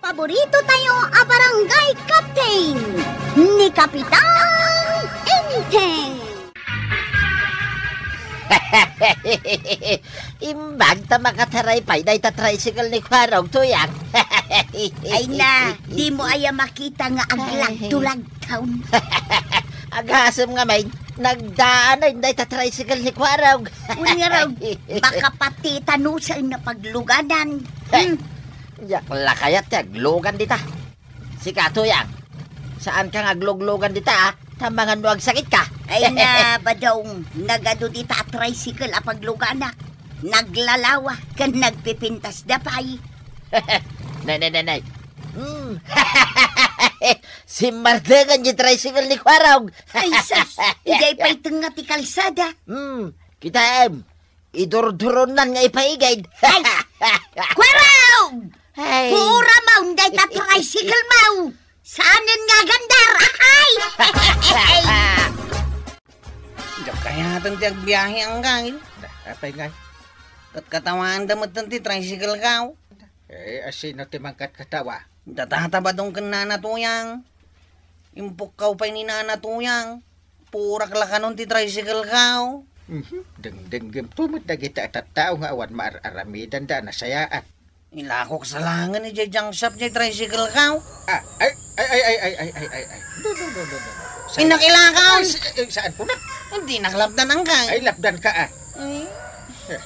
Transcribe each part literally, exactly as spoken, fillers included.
Paborito tayo a barangay captain, ni Kapitan Enteng. Imbag ta makataray pay dayta tricycle ni Kuarog, Tuyang. Ay na, dimo aya makita nga aglagtulagtaw. Agasem ngamin, nagdaan dayta tricycle ni Kuarog. Unya raw, makapati tanusen a pagluganan. Hmm. Diak la kayat ti aglugan dita. Sika, Tuyang, saanka nga agluglugan dita, a? Ta mangan no agsakitka. Ay na, Badong, nagadu dita a tricycle a pagluganak. Naglalawa, ken nagpipintas da pay. Nay, nay, nay, nay. Hmm. Simmardengan ti tricycle ni Kuarog. Ay, sus, idiay pay tengnga ti kalsada. Hmm, kitaem. Idurduronnan nga ipaigid. Ay! Kuarog! Ay. Puora mo, dayta tricycle mo! Saanen nga agandar? Ay! Diak kayaten ti agbiahe, Angkal. Apay ngay? Katkatawaanda metten ti tricycle ko. Eh, asino ti mangkatkatawa? Dayta Badong ken Nana Tuyang. Impukkaw pay ni Nana Tuyang. Purak la kanon ti tricycle ko. Mhm. Dengdenggem to met dagiti a tattao nga awan maar-aramidanda a nasayaat. Ilakok sa laengen idiay junk shop diay tricycle ko. Ah, ay, ay, ay. No, no, no, no, no. Innak ilakaw. Ay, sa-, eh, saan ko na? Dinak lapdan, Angkal. Ay, lapdan ka, ah. Eh,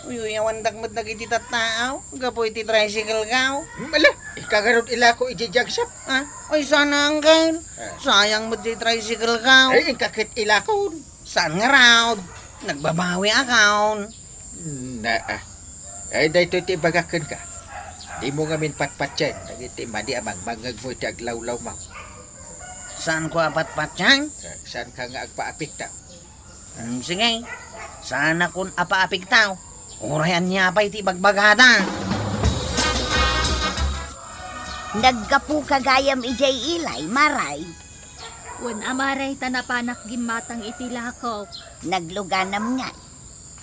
uyuyawandak met dagiti tattao gapu iti tricycle ko. Hmm, ala, ika ngarud ilako idiay junk shop. Ah, ay, saan, Angkal. Ah. Sayang met diay tricycle ko. Ay, inka ket ilakon. Saan ngarud? Nagbabawi akon. Na, ah. Ay, daytoy ti ibagak kenka. Dimo ngamin patpatien dagiti madi a mangmangngegmo iti aglawlawmo. Saanko a patpatien? Eh, saanka nga agpaapigtaw? Hmm, sige. Saanakon a paapigtaw. Uray ania pay ti ibagbagada. Naggapuka gayam idiay ilay, Maray? Wen a, Maray, ta napanak gimmatang iti lakok. Nagluganam ngay?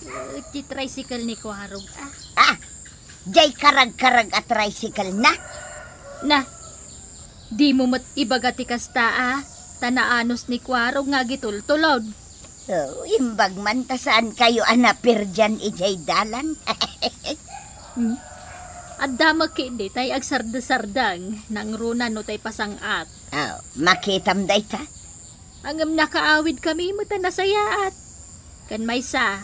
Eh, ti tricycle ni Kuarog, ah. Ah! Diay karagkarag a tricycle na? Na, dimo met ibaga ti kasta, ah, ta naanus ni Kuarog nga agitultulod. Oh, imbag man ta saankayo a napirdian idiay dalan. Hmm? Adda met ketdi tay agsardesardeng, nangruna no tay pasang-at. Oh, makitam dayta? Ngem nakaawidkami met a nasayaat. Ken maysa,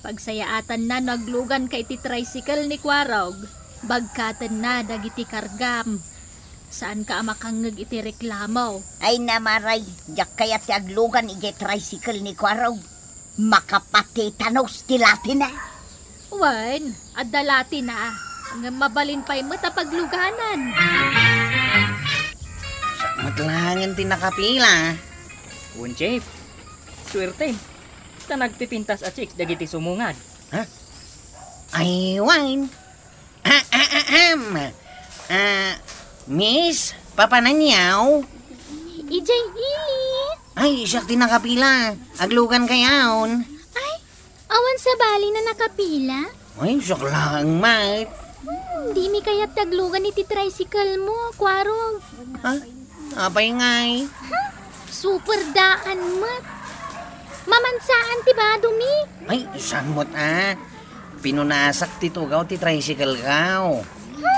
pagsayaatanna no agluganka iti tricycle ni Kuarog, bagkatenna dagiti kargam. Saanka a makangngeg iti reklamo. Ay na, Maray, diak kayat ti aglugan idiay tricycle ni Kuarog. Makapatitanus ti latina. Wen, adda latina, ngem mabalin pay met a pagluganan. Siak met laengen ti nakapila. Wen, Chief. Suertem. Ta nagpipintas a chicks dagiti sumungad. Ha? Ay, wen. Ah, ah, ah, am. Ah, Miss, papananyaw? Idiay ili. Ay, siak ti nakapila. Aglugankayon. Ay, awan sabali a nakapila? Ay, siak laeng met. Hmm, dimi kayat ti aglugan iti tricycle mo, Kuarog. Ha? Apay ngay? Ha? Super daan met. Mamansaan ti badomi. Ay, saan met a? Pinunasak ti tugaw ti tricycle ko. Ha?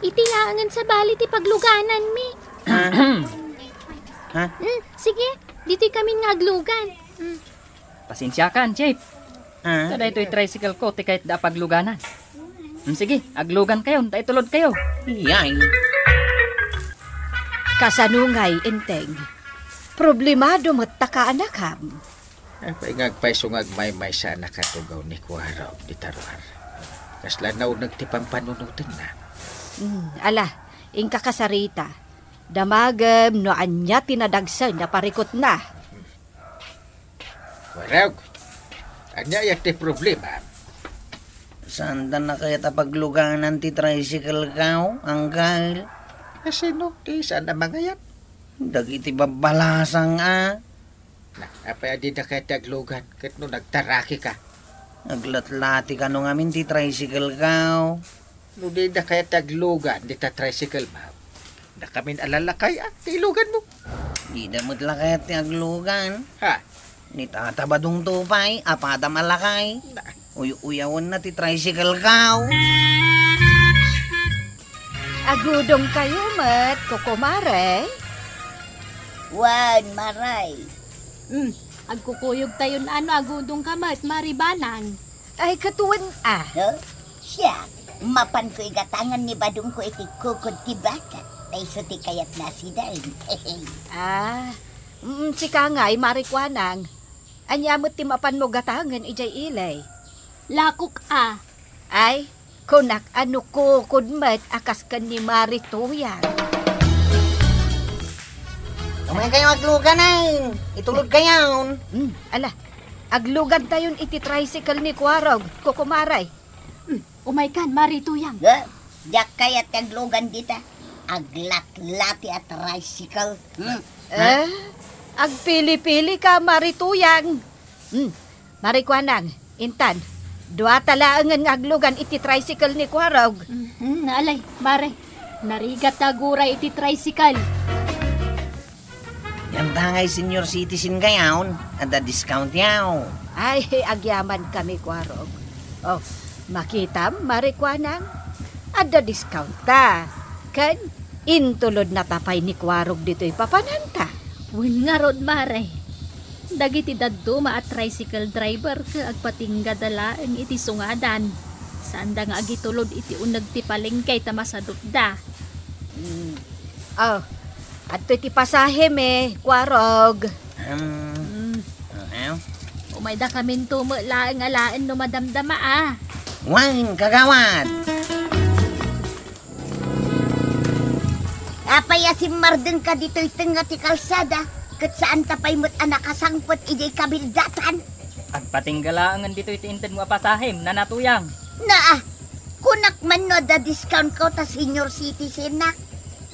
Iti laengen sabali ti paglugananmi. Ha? Ha? Hmm, sige, ditoy kami nga aglugan. Hmm. Pasensiakan, Chief. Ah? Ta daytoy tricycle ko ti kayatda a pagluganan. Hmm, sige, aglugankayon, ta itulodkayo. Yay. Kasano ngay, Enteng? Problemado met ta ka, anakam. Apay nga agpayso nga agmaymaysa a nakatugaw ni Kuarog dita ruar? Kasla nauneg ti pampanunotenna. Hmm, ala, inka kasarita. Damagem no ania ti nadagsen a parikutna. Kuarog, ania aya ti problema? Saanda a kayat a pagluganan ti tricycle ko, Angkal. Asino ti saan a mangayat? Dagiti babbalasang a. Na, apay a dida kayat ti aglugan ket no nagtaraki ka? Naglatlati kano ngamin ti tricycle ko. No dida kayat ti aglugan dita tricycle mo, Dakamin a lalakay, a, ti iluganmo. Dida met lakay ti aglugan. Ha? Ni Tata Badong to pay, apadam a lakay. Na. Uy-uyawenna ti tricycle ko. Agudongkayo met, kukumare? Wen, Mare. Hmm, agkukuyogtayon a no agudongka met, Mare Banang. Ay, ket wen a. Huh? Siak, mapanko igatangan ni Badongko iti kukod ti baka. Ta isu ti kayatna a sidaen. Ah, mm, sika ngay, Mare Kuanang. Ania met ti mapanmo gatangen idiay ili? Lakok a. Ay, kunak a no kukod met a kas ken ni Mare Tuyang. Umaykayo agluganen. Itulodkayon. Hmm, ala, aglugantayon iti tricycle ni Kuarog, kukumare. Hmm, umaykan, Mare Tuyang. Eh, diak kayat ti aglugan dita. Aglatlati a tricycle. Hmm. Eh, agpili-pilika, Mare Tuyang. Hmm, Mare Kuanang, intan, duata laengen nga aglugan iti tricycle ni Kuarog. Mhm, alay, Mare, narigat ti aguray iti tricycle. Dianta ngay senior citizen kayaw, adda discount yaw. Ay, agyamankami, Kuarog. Oh, makitam, Mare Kuanang? Adda discount ta. Ken, intulodnata pay ni Kuarog ditoy papananta. Wen ngarud, Mare. Dagiti dadduma a tricycle driver ket agpatinggada laeng iti sungadan. Saanda nga agitulod iti uneg ti palengke ta masadutda. Mm. Oh, adtoy ti pasahem, eh, Kuarog. Um, Mm. uh, Umaydakaminto met laeng alaen no madamdama a. Wen, kagawad. Apay a simmardengka ditoy tengnga ti kalsada, ket saanta pay met a nakasangpet idiay kabildatan? Agpatingga laengen ditoy ti intedmo a pasahem, Nana Tuyang. Naa, kunak man no adda discount ko ta senior citizen-nak.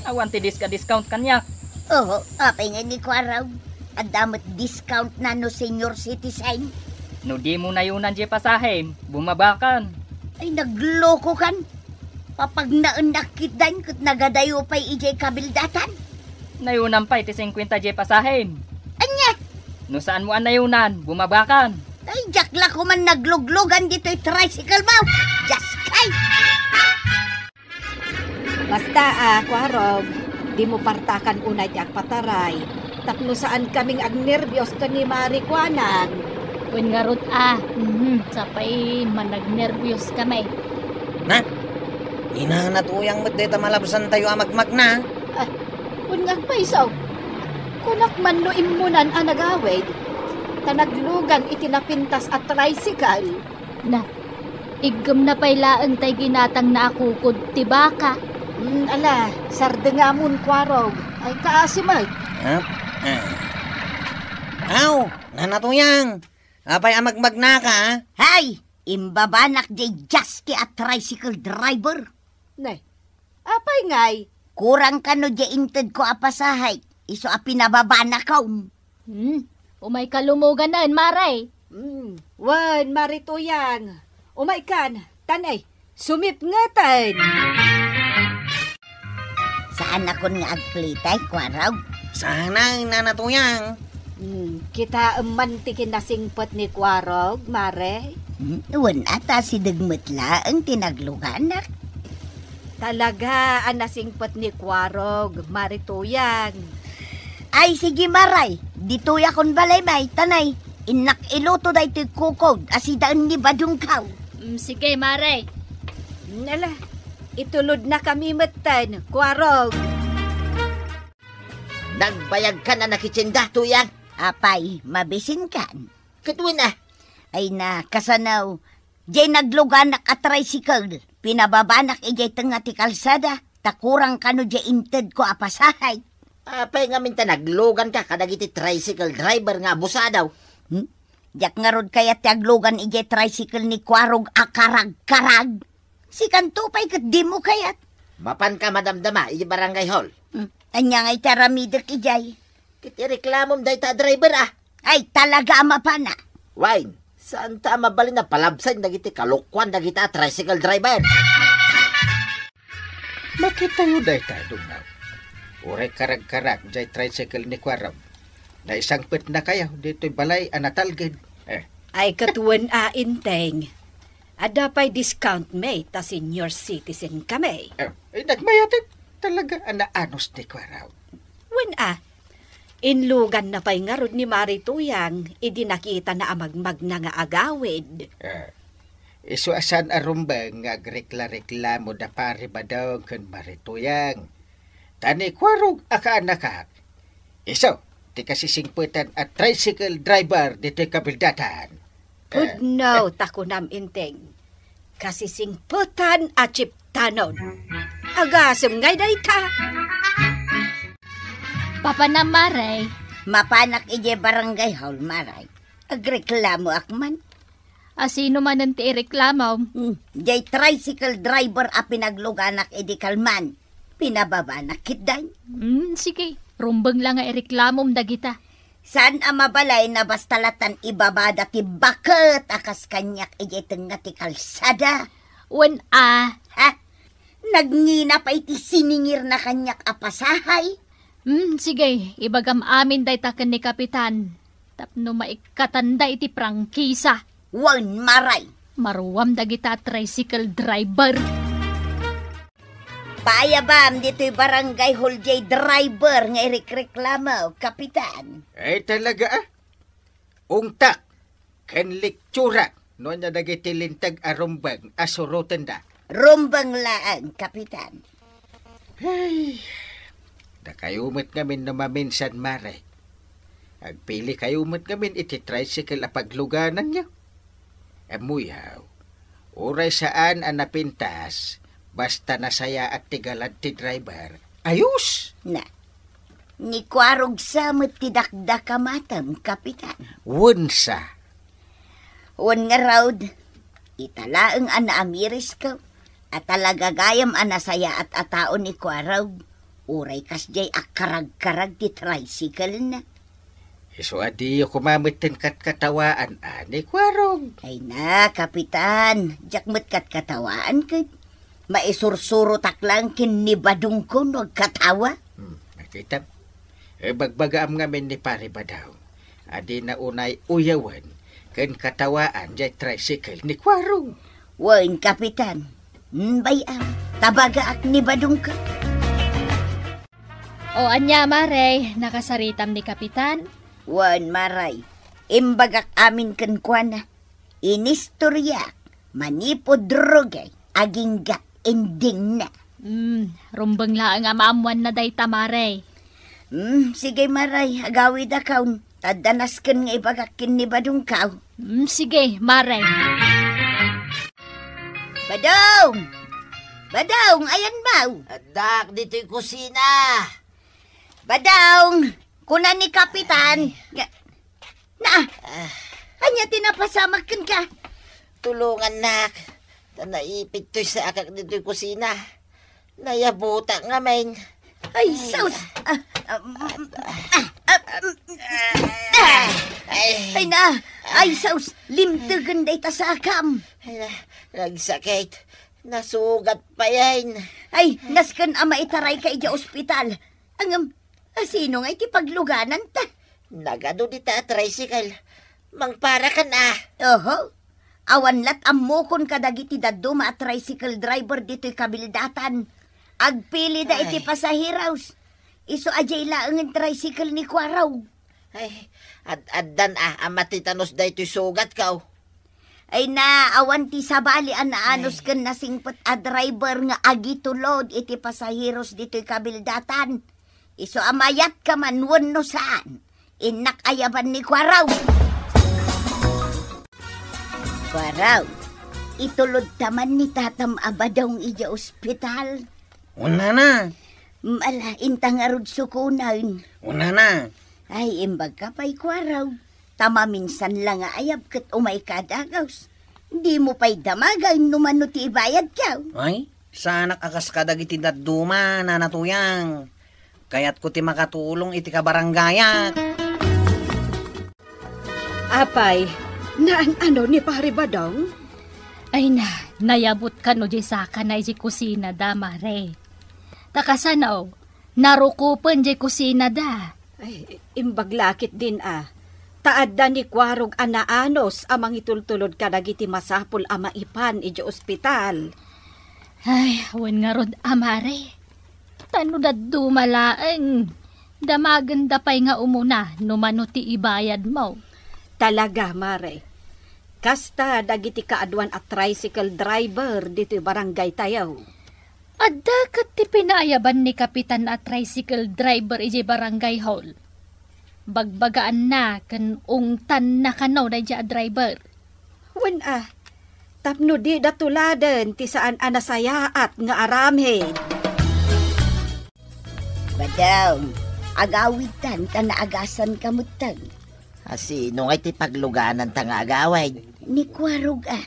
Awan ti diska-discount kaniak. Oo, apay ngay ni Kuarog? Adda met discount na no senior citizen. No dimo nayunan diay pasahem, bumabakan. Ay, naglokokan. Papagnaennak ketdin ket nagadayo pay idiay kabildatan. Nayunan pay ti singkuenta diay pasahem. Ania? No saanmo a nayunan, bumabakan. Ay, diak la koman nagluglugan ditoy tricycle mo. Dios kay! Basta a, Kuarog, dimo partakan unay ti agpataray, tapno saankaming agnerbios ken ni Mare Kuanang. Wen ngarud a, mhm, sapay managnerbios kami. Na? Ni Nana Tuyang met dayta malabsantayo a magmagna. Ah, wen nga agpayso. Kunak man no immunan a nagawid, ta naglugan iti napintas a tricycle. Na, iggemna pay laeng tay ginatangna a kukod ti baka. Mm, ala, sardengamon, Kuarog. Ay, kaasi met. Ha? Ah. Aw, Nana Tuyang, apay a magmagnaka, a? Hay, imbabanak diay dios ti a tricycle driver. Ne, apay ngay? Kurang kano diay intedko a pasahe, isu a pinababanakon. Hmm, umayka lumoganen, Mare. Hmm, wen, Mare Tuyang. Umaykan, tan ay, sumipngeten. Saanakon nga agplitay, Kuarog? Saan, Nana Tuyang? Hmm, kitaem man ti kinasingpet ni Kuarog, Mare? Hmm, wen a ta asideg met laeng ti nagluganak. Talaga a nasingpet ni Kuarog, Mare Tuyang. Ay, sige, Mare. Ditoyakon balay, may, tan ay, innak iluto daytoy kukod a sidaen ni Badongko. Mm, sige, Mare. Mm, ala, itulodnakami metten, Kuarog. Nagbayagkan a nakitienda, Tuyang. Apay, mabisinkan? Ket wen a. Ay na, kasano, diay nagluganak a tricycle, pinababanak idiay tengnga ti kalsada, ta kurang kano diay intedko a pasahe. Apay ngamin ta nagluganka kadagiti tricycle driver nga abusado? Hmm? Diak ngarud kayat ti aglugan idiay tricycle ni Kuarog a karagkarag. Sikanto pay ket dimo kayat. Mapanka madamdama idiay barangay hall. Hmm. Ania nga iti aramidek idiay? Ket ireklamom dayta a driver a. Ay, talaga a mapana. Wen, saanta a mabalin a palabsayen dagiti kalokuan dagita a tricycle driver? Makitayo dayta, Dungnaw. Uray karagkarag jay tricycle ni Kuarog. Naisangpetnakayo ditoy balay a natalged. Eh. Ay, ket wen a, Enteng. Adda pay discount mi ta senior citizen kami. Eh, ay, nagmayaten. Talaga a naanus ni Kuarog. Wen a, inluganna pay ngarud ni Mari Tuyang idi nakitana a magmagna nga agawid. Eh, isu a saan a rumbeng nga agrekla-reklamo da Pari Badong ken Mari Tuyang. Ta ni Kuarog a kaanakak, isu ti kasisingpetan a tricycle driver ditoy kabeldatan. Pudno ta kunam, Enteng. Kasisingpetan a chiptanon. Agasem ngay dayta. Papanam, Mare. Mapanak idiay barangay hall, Mare. Agreklamoak man. A sino manen ti ireklamo? Hmm, jay tricycle driver a pinagluganak idi kalman. Pinababanak ketdi. Hmm, sige. Rumbeng la nga ireklamom dagita. Saan a mabalay no basta latan ibabada ti baket a kas kaniak idiay tengnga ti kalsada. Wen a. Ha? Nagngina pay ti siningirna kaniak a pasahay. Hmm, sige, ibagam amin dayta ken ni Kapitan. Tapno maikkatanda iti prangkisa. Wen, Mare. Maruam dagita a tricycle driver. Paayabam ditoy barangay hall jay driver nga irekreklamo, Kapitan. Ay, talaga, ah? Ungtak ken lektura no ania dagiti linteg a rumbeng a surotenda. Rumbeng laeng, Kapitan. Ay, dakayo met ngamin no maminsan, Mare. Agpilikayo met ngamin iti tricycle a paglugananyo. Ammoyo, uray saan a napintas, basta nasayaat ti galad ti driver, ayos! Na, ni Kuarog sa met ti dakdakamatem, Kapitan. Wen sa. Wen ngarud, ita laeng a naamirisko a talaga gayam a nasayaat a tao ni Kuarog, uray kasdiay a karagkarag ti tricycle-na. Isu a diyo koma metten katkatawaan a ni Kuarog. Ay na, Kapitan, diak met katkatawaan ket maisursurotak laeng ken ni Badongko no agkatawa. Hmm, nakitam. Ibagbagaam ngamin ni Pare Badong a dina unay uyawen ken katawaan jay tricycle ni Kuarog. Wen, Kapitan. Hmm, bay-am, tabagaak ni Badongko. O ania, Mare, nakasaritam ni Kapitan? Wen, Mare. Imbagak amin kenkuana. Inistoriak manipud rugay agingga endingna. Hmm, rumbeng laeng a maammoanna dayta, Mare. Hmm, sige, Mare, agawidakon. Ta adda nasken nga ibagak ken ni Badongko. Hmm, sige, Mare. Badong! Badong, ayanmo? Addak ditoy kusina. Badong, kuna ni Kapitan. Nga, na, ania ti napasamak kenka? Tulongannak. Ta naipit toy sakak ditoy kusina. Nayabutak ngamin. Ay, sus! Ah, ah, mm, ah, ah, mm, ah. Ay. Ay na! Ay, sus! Limtegen dayta sakam! Ay, na, nagsakit. Nasugat payen. Ay, nasken a maitarayka idiay ospital. Ngem, a sino nga iti paglugananta? Nagadu dita a tricycle. Mangparakan a. Oho. Awan lat ammokon kadagiti dadduma a tricycle driver ditoy kabildatan. Agpilida iti pasaheros. Isu a diay laengen tricycle ni Kuarog. Ay, ad-, addan a, a matitanos daytoy sugatko. Ay na, awan ti sabali a naanus ken nasingpet a driver nga agitulod iti pasaheros ditoy kabildatan. Isu a mayat ka man wenno saan, innak ayaban ni Kuarog. Kuarog, itulod ta man ni tatam a Badong idiay ospital. Unana. Mala, inta ngarud sukonen. Unana. Ay, imbag ka pay, Kuarog. Ta maminsan la nga ayab ket umayka a dagus. Dimo pay damagen no mano ti ibayadko. Ay, saanak a kas kadagiti dadduma, Nana Tuyang. Kayatko ti makatulong iti kabarangayak. Apay, naan-ano ni Pare Badong? Ay na, nayabut kano diay sakana idiay kusina da, Mare. Ta kasano, Narukopen jay kusinada. Ay, imbag la ketdin a. Ta adda ni Kuarog a naanus a mangitultulod kadagiti masapul a maipan idiay ospital. Ay, wen ngarud a, Mare. Ta no dadduma laeng, damagenda pay nga umuna no mano ti ibayadmo. Talaga, Mare. Kasta dagiti kaaduan a tricycle driver ditoy barangaytayo. Adda ket ti pinaayaban ni Kapitan a tricycle driver idiay barangay hall. Bagbagaanna ken ungtanna kano daydiay a driver. Wen a, tapno dida tuladen ti saan a nasayaat nga aramid. Badong, agawidtan ta naagasanka metten. A, sino ngay ti paglugananta nga agawid? Ni Kuarog a.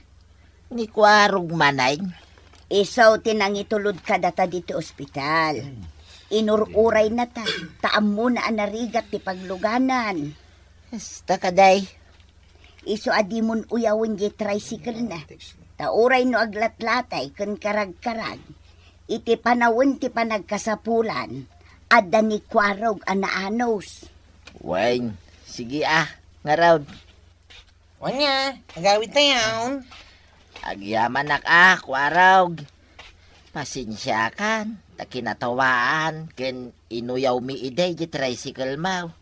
Ni Kuarog manen? Isu ti nangitulod kadata ditoy ospital. Inur-uraynata, ta ammona a narigat ti pagluganan. Kasta kadi. Isu a dimon uyawen diay tricycle-na. Ta uray no aglatlatay ken karagkarag, iti panawen ti panagkasapulan, adda ni Kuarog a naanus. Wen, sige a, ngarud. Wen a, agawidtayon. Agyamanak a, Kuarog. Pasensiakan, ta kinatawaan ken inuyawmi idi diay tricycle-mo.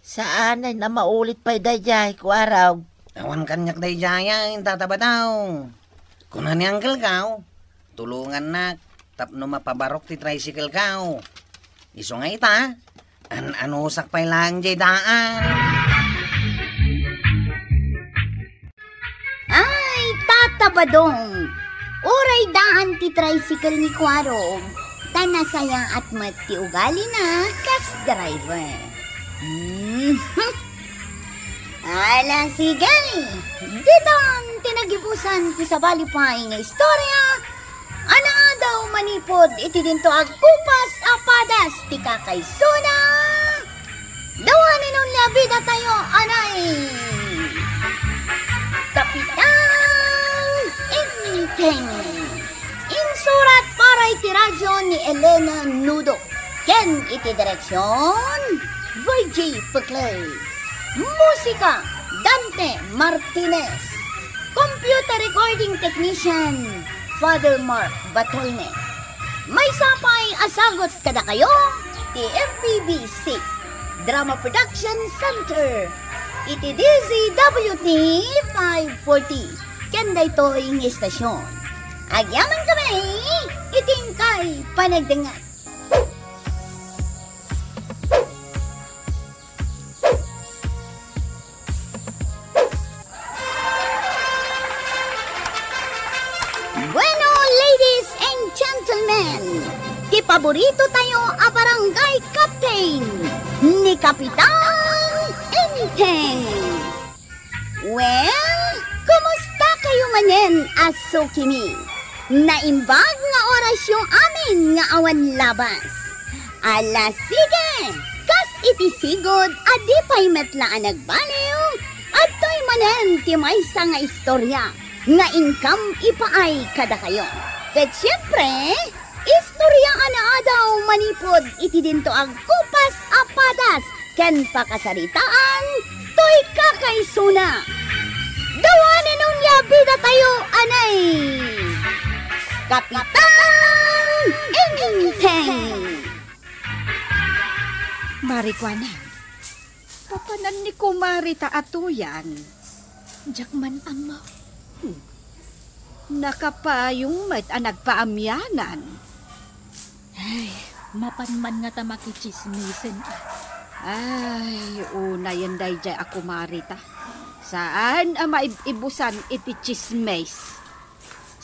Saanen a maulit pay daydiay, Kuarog. Awan kaniak daydiay, Tata Badong. Kuna ni uncle-ko, tulongannak tapno mapabarok ti tricycle-ko. Isu nga ita, an-anusak pay laeng diay daan. Ay, Tata Badong! Uray daan ti tricycle ni Kuarog, ta nasayaat met ti ugalina kas driver. Mhm. Ala, sige! Ditan ti nagibusan ti sabali pay nga istorya a naadaw manipud iti dinto agkupas a padas ti kakaisuna. Dawanen unay a bidatayo, anay! Kapitan Enteng. Insurat para iti radyo ni Elena Nudo. Ken iti direksion, Virgie Peclay. Musika, Dante Martinez. Computer recording technician, Father Mark Batolne. Maysa pay a sagut kadakayo ti M P B C Drama Production Center iti D Z W T five forty ken daytoy nga istasyon. Agyamankami iti inkay panagdengngeg. Bueno, ladies and gentlemen, ti paborito tayo a barangay captain, ni Kapitan Enteng. Well, kumusta kayo manen a sukimi? Naimbag nga orasyo amin nga awan labas. Ala, sige! Kas iti sigud a di pay met la a nagbaliw, adtoy manen ti maysa nga istorya nga inkam ipaay kadakayo. Ket siempre, istorya a naadaw manipud iti dinto agkupas a padas ken pakasaritaan toy kakaisuna. Dawanen unay a bidatayo, anay! Kapitan Enteng! Marikuana, papanan ni Kumarita a tuyang? Diak man ammo. Hmm. Nakapayong met a nagpaamianan. Ay, mapan man ngata makitsismisen. Ay, unayen daydiay a Kumarita. Saan a maib-ibusan iti tsismis.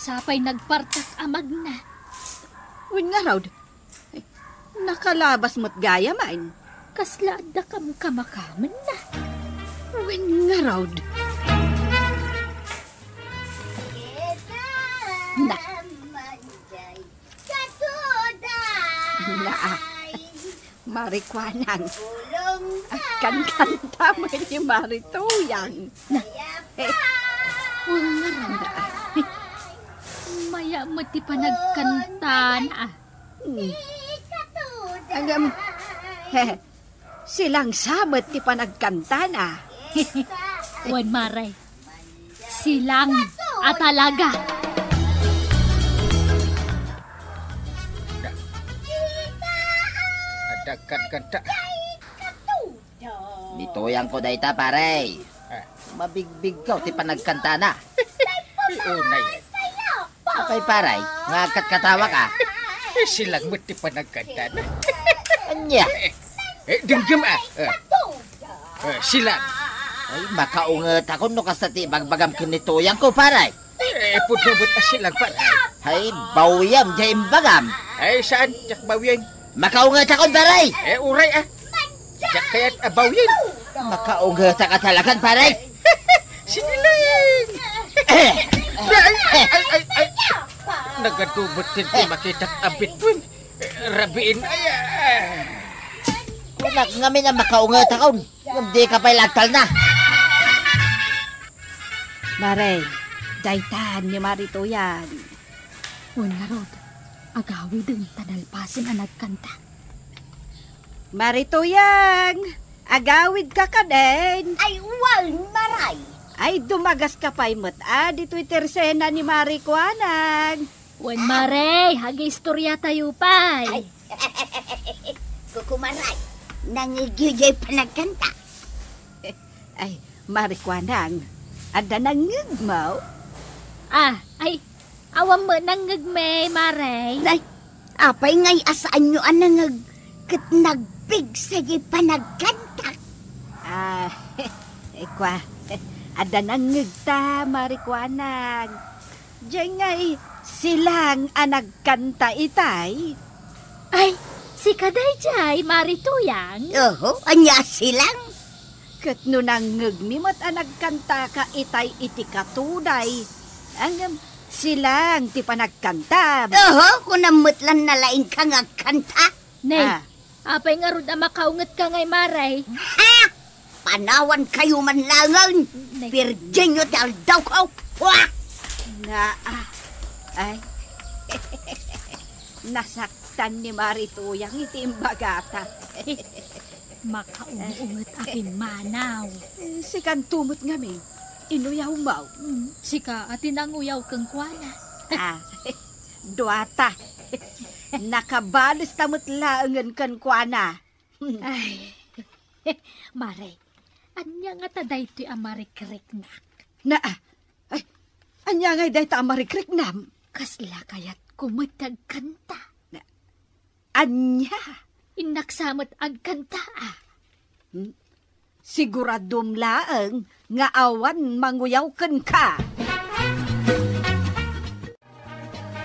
Sapay nagpartak a magna. Wen ngarud, nakalabas met gayam. Kasla adda kamkamakamanna. Wen ngarud. Na. Na. Marikuanang. Agkankanta met ni Marituyang. Na. Eh, wen ngarud. Maya met ti panagkantana. Hmm. Ngem, silang sa met ti panagkantana. Wen, Mare. Silang a talaga. Adda kanta. Ni Tuyangko dayta, pare. Ah. Mabigbigko ti panagkantana. Unay. Apay, pare, nga agkatkatawaka? Eh, silang met ti panagkantana. Ania? Eh, denggem, ah. Eh, eh, silang. Ay, makaungetakon no kasta ti ibagbagam ken ni Tuyangko, pare. Eh, pudno met a silang, pare. Ay, bawyem, diay imbagam. Ay, saan? Diak bawyem. Makaungetakon, pare. Eh, uray, ah. Diak kayat a bawyem. Makaungetaka talagan, pare. Sigiling. Eh, ay, ay, ay, ay. Nagadu met ti makitak a bitbit. Eh, rabiin, ay, ah. Kunak ngamin a makaungetakon. Ngem dika pay la agtalna. Mare, daytan ni Mari Tuyang. Wen ngarud, agawiden ta nalpasen a nagkanta. Mari Tuyang, agawidka kadin? Ay, wen, Mare. Ay, dumagaska pay met a ditoy tersena ni Mari Kuanang. Wen, Mare, agistoria tayo pay. Ay, Kukumaray, nangngegyo diay panagkanta? Ay, Mari Kuanang, adda nangngegmo? Ah, ay, awan met nangngegmi, Mare. Ay, apay ngay a saanyo a nangngeg ket nagpigsa diay panagkanta? Ah, ay, kua, adda nangngegta, Mari Kuanang. Diay ngay silang a nagkanta itay? Ay, sika daydiay, Mari Tuyang? Oho, ania silang? Ket no nangngegmi met a nagkantaka itay iti katuday, ngem silang ti panagkantam. Oho, kunam met lan nalaingka nga agkanta. Nay, ah. Apay ngarud a makaungetka ngay, Mare? Ha! Panawankayo man laengen. Nay. Pirdinyo ti aldawko. Puak! Na, ah, ay. Nasaktan ni Mari Tuyang iti imbagata. Makaunget a pimmanaw. Eh, sikanto met ngamin, inuyawmo. Mm, sika a ti nanguyaw kenkuana. Ah, duata. Nakabalesta met laengen kenkuana. Ay, Mare, ania ngata daytoy a marikriknak? Na, ay, ania ngay dayta a marikriknam? Kasla kayatko met ti agkanta. Na, ania? Innak sa met agkanta, a. Hmm? Siguradom laeng nga awan manguyaw kenka.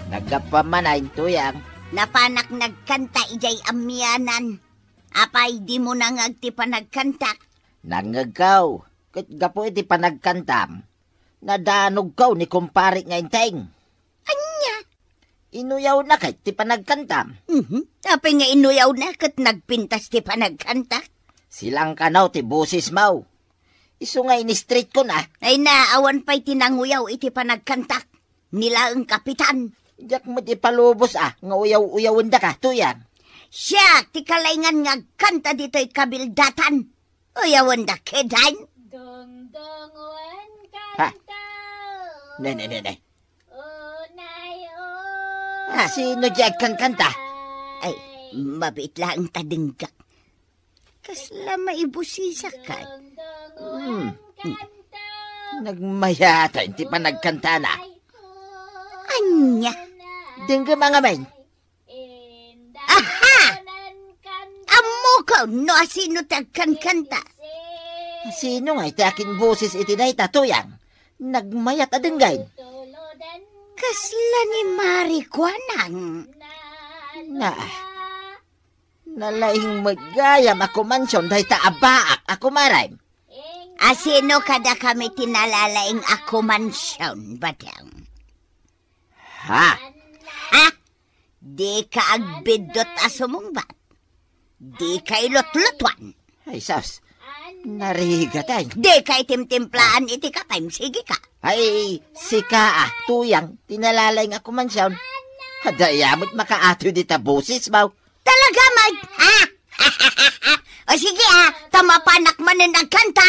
Naggapuam man a, Tuyang. Napanak nagkanta idiay amianan. Apay, dimo nangngeg ti panagkantak? Nangngegko, ket gapu iti panagkantam, nadanogko ni kumparik nga Enteng. Ania? Inuyawna ket ti panagkantam. Mhm. Apay nga inuyawna ket nagpintas ti panagkantak? Silang kano ti bosesmo. Isu nga in-street-ko na. Ay na, awan pay ti nanguyaw iti panagkantak. Ni laeng kapitan. Diak met ipalubos a nga uyaw-uyawendaka, Tuyang. Siak ti kalaingan nga agkanta ditoy kabildatan. Uyawenda ketdin. Dongdongen. Ha? Kanta. Ne, ne, ne, ne. Unay, unay. Ah, sino di agkankanta? Ay, mabiit laeng ta dinggak. Kasla maibusisakay. Hmm. Nagmayat ti panagkantana. Ania? Denggem a ngamin. Aha! Ammok no asino ti agkankanta. Asino nga iti akin boses iti dayta, Tuyang? Nagmayat a denggen. Kasla ni Mari Kuanang. Na, nalaing met gayam a kumansion dayta a baak a kumarem. Asino kadakami ti nalalaing a kumansion, Badang? Ha? Ha? Dika agbiddut a sumungbat. Dika ilutlutuan. Ay, sus. Narigat, ay. Dika itimtimplaan iti kapem, sige ka. Ay, sika, a, Tuyang, ti nalalaing a kumansion. Adda aya met makaatoy dita bosesmo. Talaga, Ha? O sige, ah, ta mapanak manen agkanta.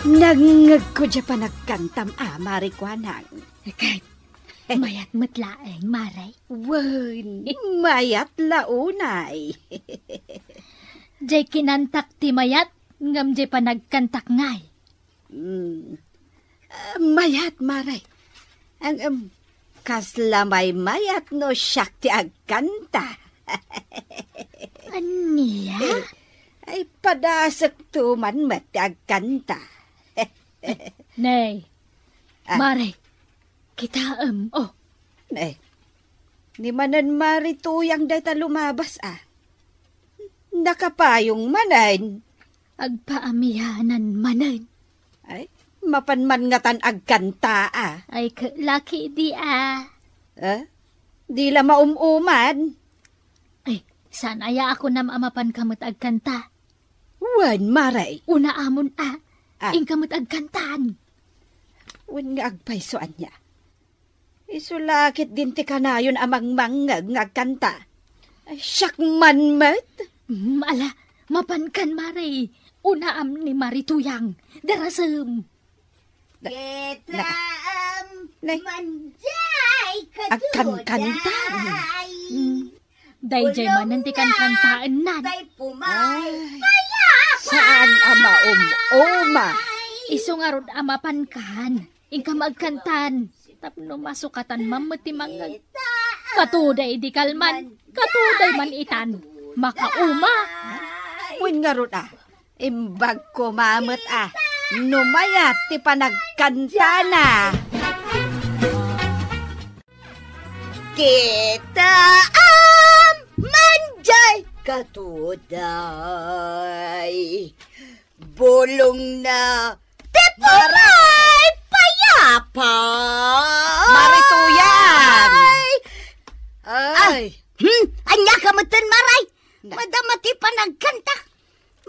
Nangngegko diay panagkantam a, Mare Kuanang. Ket, mayat met laeng, Mare. Wen, mayat la unay. Diay kinantak ti mayat, ngem diay panagkantak ngay. Mm. Ah, mayat, Mare. Ang, em, kasla maymayat no siak ti agkanta. Ania? Ay, padasekto man met ti agkanta. Nay, ah. Mare, kitaem, oh. Nay, ni manen Mare Tuyang dayta lumabas, ah. Nakapayong manen. Agpaamianan manen. Ay, mapan man ngatan agkanta, ah. Ay, ke-, laki di, ah. Eh? Di la maum-uman. Ay, saan aya a kunam a mapanka met agkanta? Wen, Mare. Una amon, ah. Ah. Inka met agkantan. Wen nga agpayso ania. Isu la ket din ti kanayon a mangmangngeg nga agkanta. Ay, siak man met. Mm, ala, mapankan, Mare. Unaam ni Mare Tuyang. Darasem. Na-, na-, Kitaem, nay. Manjay, agkankanta. Kaduday. Mm. Daydiay manen ti kankantaennan. Ay, saan a maum-uma. Isu ngarud a mapankan. Inka agkantan. Tapno masukatan man met ti mangngeg. Katuday idi kalman. Katuday man itan. Makauma. Wen ngarud a. Imbag koma met a. No mayat ti panagkantana. Kitaem, manjay, katuday. Bulongna ti pumay payapa. Mare Tuyang! Ay. Ah, hmm? Ania ka metten, Mare? Na- Madama ti panagkanta.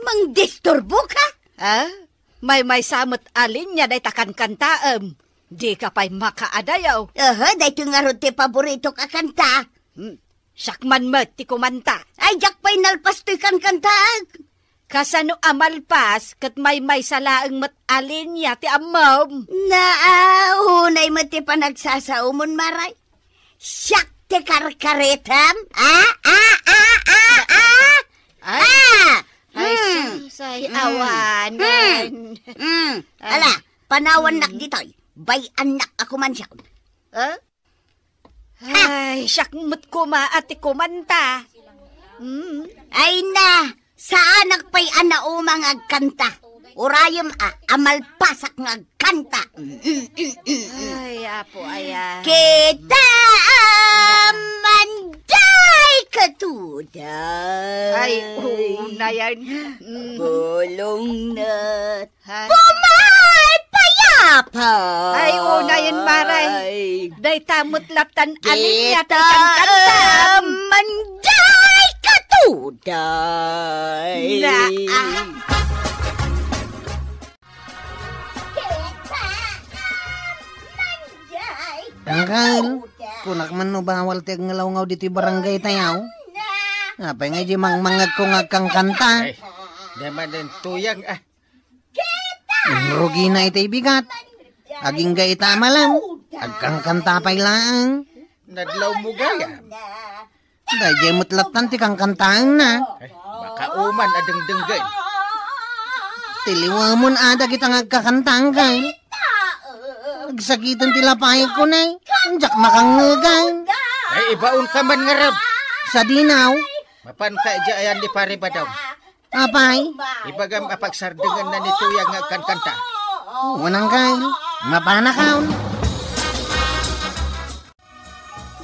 Mangdisturbo ka? Ah? Maymaysa met a linia dayta kankantaem. Dika pay makaadayo. Aha, daytoy ngarud ti paboritok a kanta. Hmm, siak man met ti kumanta. Ay, diak pay nalpas toy kankantaek. Kasano a malpas ket maymaysa laeng met a linia ti ammom? Naa, unay met ti panagsasaomon, Mare. Siak ti karkaritem? Ah, ah, ah, ah, ah! Ay. Ah! Ay, hmm, say, hmm, awanen. Hmm. Hmm. Ah. Ala, panawannak ditoy. Bay-annak a kumansiak. Ah? Ay, siak met koma a ti kumanta. Hmm. Ay na, saanak pay a nauma nga agkanta. Urayem a, a malpasak nga agkanta. Ay, Apo, aya. Kitaem, manjay, katuday. Ay, unayen. Mm. Bulongna ti pumay payapa. Ay, unayen, Mare. Dayta met latta a linia ti kankantam. Kitaem, manjay, katuday. Na, ah. Uncle, kunak man no bawal ti agngalawgaw ditoy barangay tayo. Apay nga di mangmangagko nga agkankanta? Ay, di man din tuyang, ah. Inrugina iti bigat. Agingga ita a malam. Agkankanta pay laeng. Nadlaw mo gayam. Daydiay met lattan ti kankantaenna. Ay, makauman a dengdenggen. Ti liwemon a dagita nga agkakantaen, kay agsakiten ti lapayko, ne. Diak makangngegay. Ay, ibaon ka man ngarud. Sadinaw. Mapan ka idiay ayan ni Pare Badong. Apay? Ibagam a pagsardengenna ni Tuyang nga agkankanta. Unang kay, mapanakaon.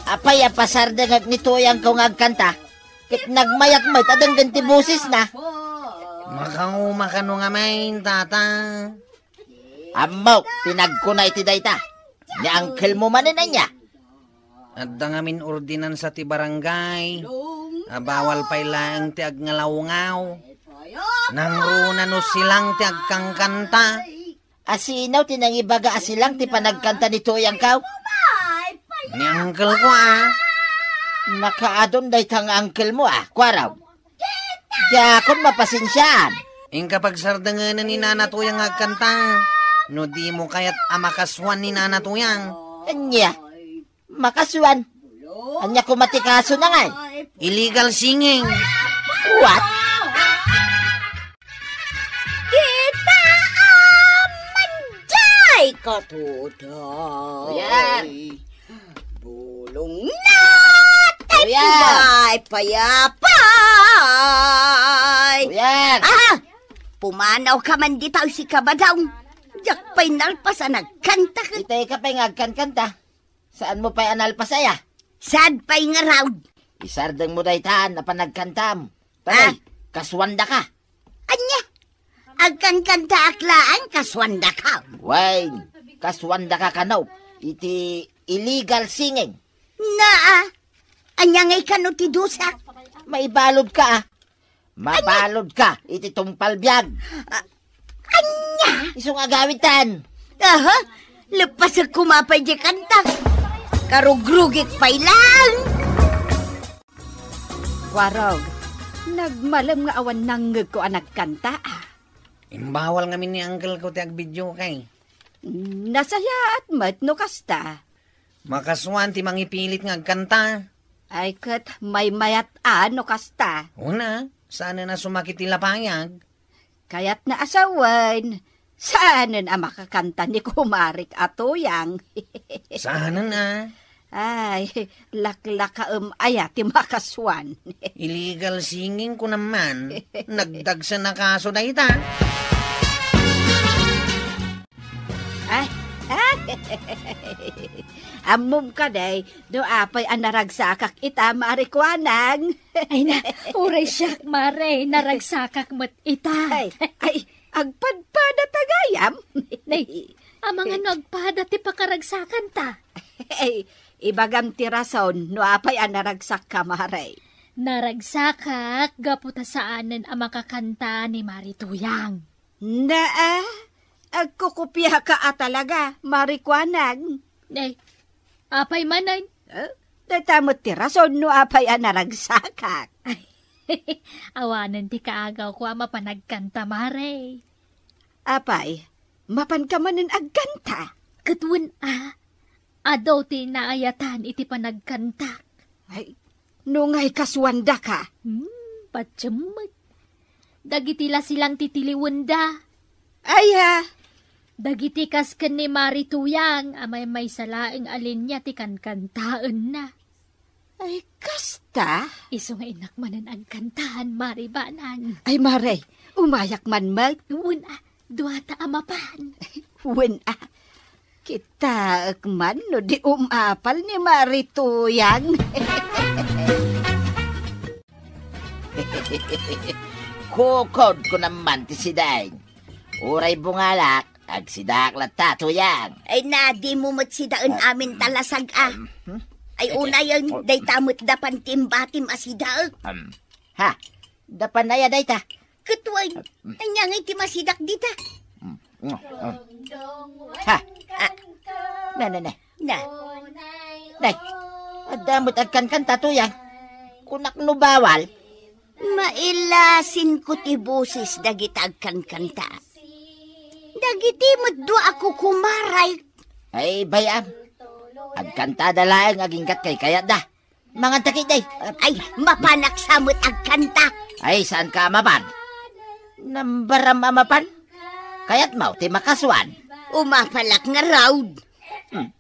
Apay a pasardengek ni Tuyangko nga agkanta? Ket nagmayak met a denggen ti bosesna. Makauma kano ngamin, tata? Ammok, ti nagkuna iti dayta. Ni uncle mo manen ania? Adda ngamin ordinansa ti barangay a bawal pay laeng ti agngalawgaw. Nangruna no silang ti agkankanta. A sino ti nangibaga a silang ti panagkanta ni Tuyangko? Ni uncle ko, a. Nakaadun dayta nga angkelmo, a, Kuarog. Diakon mapasensiaan. Inka pagsardengenen ni Nana Tuyang nga agkanta. No dimo kayat a makasuan ni Nana Tuyang. Ania? Makasuan? Ania koma ti kasona ngay? Illegal singing. What? Kita a manjay katuday. Yan. Bulong na tayo. Kuya! Payapay! Kuya! Aha! Pumanaw ka man dita, si Kabadaw. Diak pay nalpas a nagkanta ket. Itay ka pay nga agkankanta. Saan mo pay a nalpas aya? Saan pay nga raw? Isardeng mo daytan a panagkantam. Tagay, ah, kasuandaka. Ania? Agkankantaak laeng kasuandaka. Wen, kasuandaka kano iti illegal singing. Naa, ania ngay kano ti dusa? Maibalod ka, a. Mabalod ka iti tungpal biag. A-, ania? Isu nga agawidtan. Aha, leppasek koma pay diay kanta. Karugrugik pay laeng. Kuarog, nagmalem nga awan nangngegko a nagkanta, a. Imbawal ngamin ni uncle ko ti agbidio kay. Nasayaat met no kasta. Makasuan ti mangipilit nga agkanta. Ay, ket maymayat a no kasta. Una, saanen a sumakit ti lapayag. Kayatna a sawen, saanen a makakanta ni kumarik a Tuyang. Saanen a. Ay, laklakaem aya ti makasuan. Illegal singing ko naman. Nagdagsen a kaso dayta. Ay, ammom kadi, no apay a naragsakak ita, Mare Kuanang. Ay na, uray siak, Mare, naragsakak met ita. Ay, ay, agpadpada ta gayam. Nay, amangan no agpada ti pakaragsakanta. Ay, ibagam ti rason no apay a naragsakka, Mare. Naragsakak gapu ta saanen a makakanta ni Mare Tuyang. Naa, agkukupiaka a talaga, Mare Kuanang. Nay, apay manen? Eh, dayta met ti rason no apay a naragsakak. Ay, awanen ti kaagawko a mapan agkanta, Mare. Apay, mapanka manen agkanta? Ket wen a, adu ti naayatan iti panagkantak. Ay, no ngay kasuandaka. Hmm, patiem met. Dagiti la silang ti tiliwenda. Aya? Dagiti kas ken ni Mari Tuyang a maymaysa laeng a linia ti kankantaenna. Ay, kasta? Isu nga innak manen agkantaan, Mari Banang. Ay, Mare, umayak man met. Wen a, duata a mapan. Wen a, kitaek man no di umapal ni Mari Tuyang. Kukodko naman ti sidaen. Uray bungalak, agsidaak latta, Tuyang. Ay, na, dimo met sidaen amin ta lasag a. Ay, unayen, dayta met dapan ti imbatim a sidaek. Um, ha? Dapan aya dayta? Ket wen, ania ngay ti masidak dita? Ha? Ah. Na, na, na. Na. Nay, adda met agkankanta, Tuyang. Kunak no bawal? Mailasinko ti bosis dagita agkankanta. Dagiti met dua a kukumaray. Ay, bay-am. Agkantada laeng aginggat kaykayatda. Manganta ketdi. Ay, mapanak sa met agkanta. Ay, saanka a mapan? Nambaram a mapan? Kayatmo ti makasuan? Umapalak ngarud. Hmm.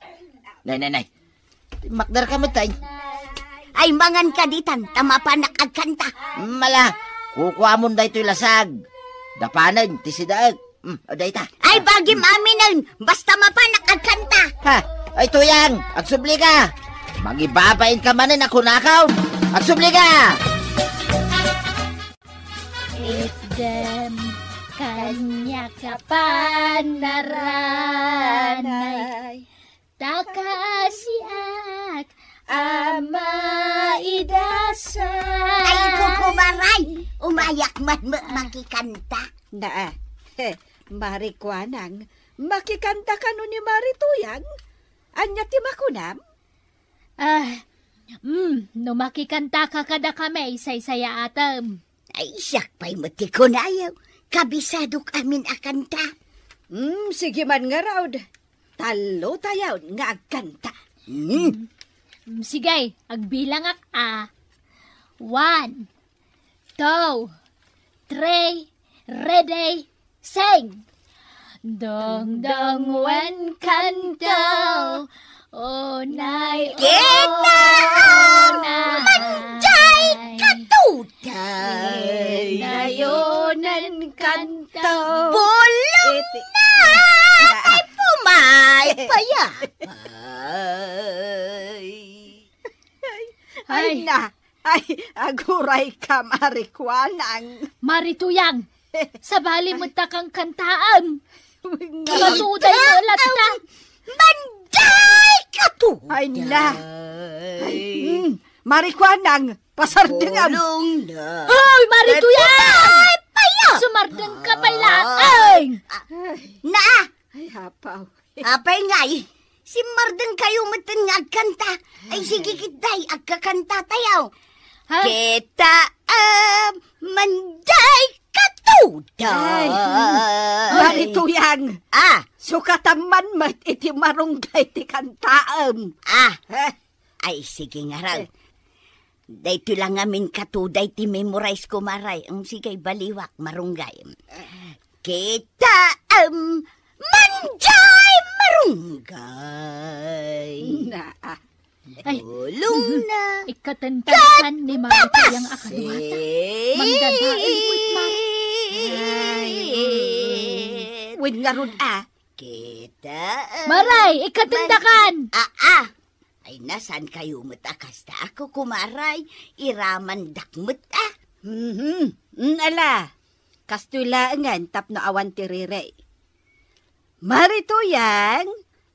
Nay, nay, nay. Timmakderka met, ay. Ay, manganka ditan, ta mapanak agkanta. Mala, kukuamon daytoy lasag. Dapanen ti sidaek. Hmm, o dayta. Ay, bagim aminen, basta mapanak agkanta. Ha, ay, Tuyang, agsublika. Mangibabainka manen a kunakon. Agsublika! Itdem kaniak a panaranay, ta kaasiak a maidasay. Ay, kukumaray, umayak man met makikanta. Naa, Mari Kuanang, makikanta kano ni Mari Tuyang? Ania ti makunam? Ah, Mm, no makikantaka kadakami, saysayaatem. Ay, siak pay met ti kunayo. Kabisadok amin a kanta. Mm, sige man ngarud. Tallo tayon nga agkanta. Mm. Mm, sige, agbilangak a. One, two, three, ready, sing! Dangdang wen kanto, unay Kita, unay. Manjay katuday. Inayonan kanto. Bulong Iti- na, ay pumay, payapay. Ay, ay, na. Ay, aguray ka, Mari Kuanang. Mari Tuyang, sabali met ta kang kantaem. Katuday mo latta. Manjay katuday. Ay, na. Ay, mm, Mari Kuanang, pasardengam. Bulong na. Hoy, Mari Tuyang! Ay, payo! Sumardeng ka pala. Ay! Na! Ay, apaw. Apay ngay, simmardeng kayo metten nga agkanta. Ay, sige, kitday, agkakanta tayo. Ha? Kita, ah, manjay katuday. Ay, Mari Tuyang. Ah. Sukatam man met iti marunggay ti kantaem. Ah. Eh. Ay, sige ngarud. Eh. Daytoy la ngamin katuday ti memorize ko, Mari. Ang sige, baliwak, marunggay. Kita, em, manjay marunggay. Na. Ay. Bulong na. Ikatentasan ni Mari Tuyang a kaduata. Sing. Mangdadael met, Mari. Ay. Wen ngarud a. Kita, em, Mari, ikatendakan. Ah, ah. Ay, na, saan kayo met a kasta? Ako, kumaray, iramandak met a. Mhm. Mm, ala, kastoy laengen tapno awan ti riri. Mari Tuyang,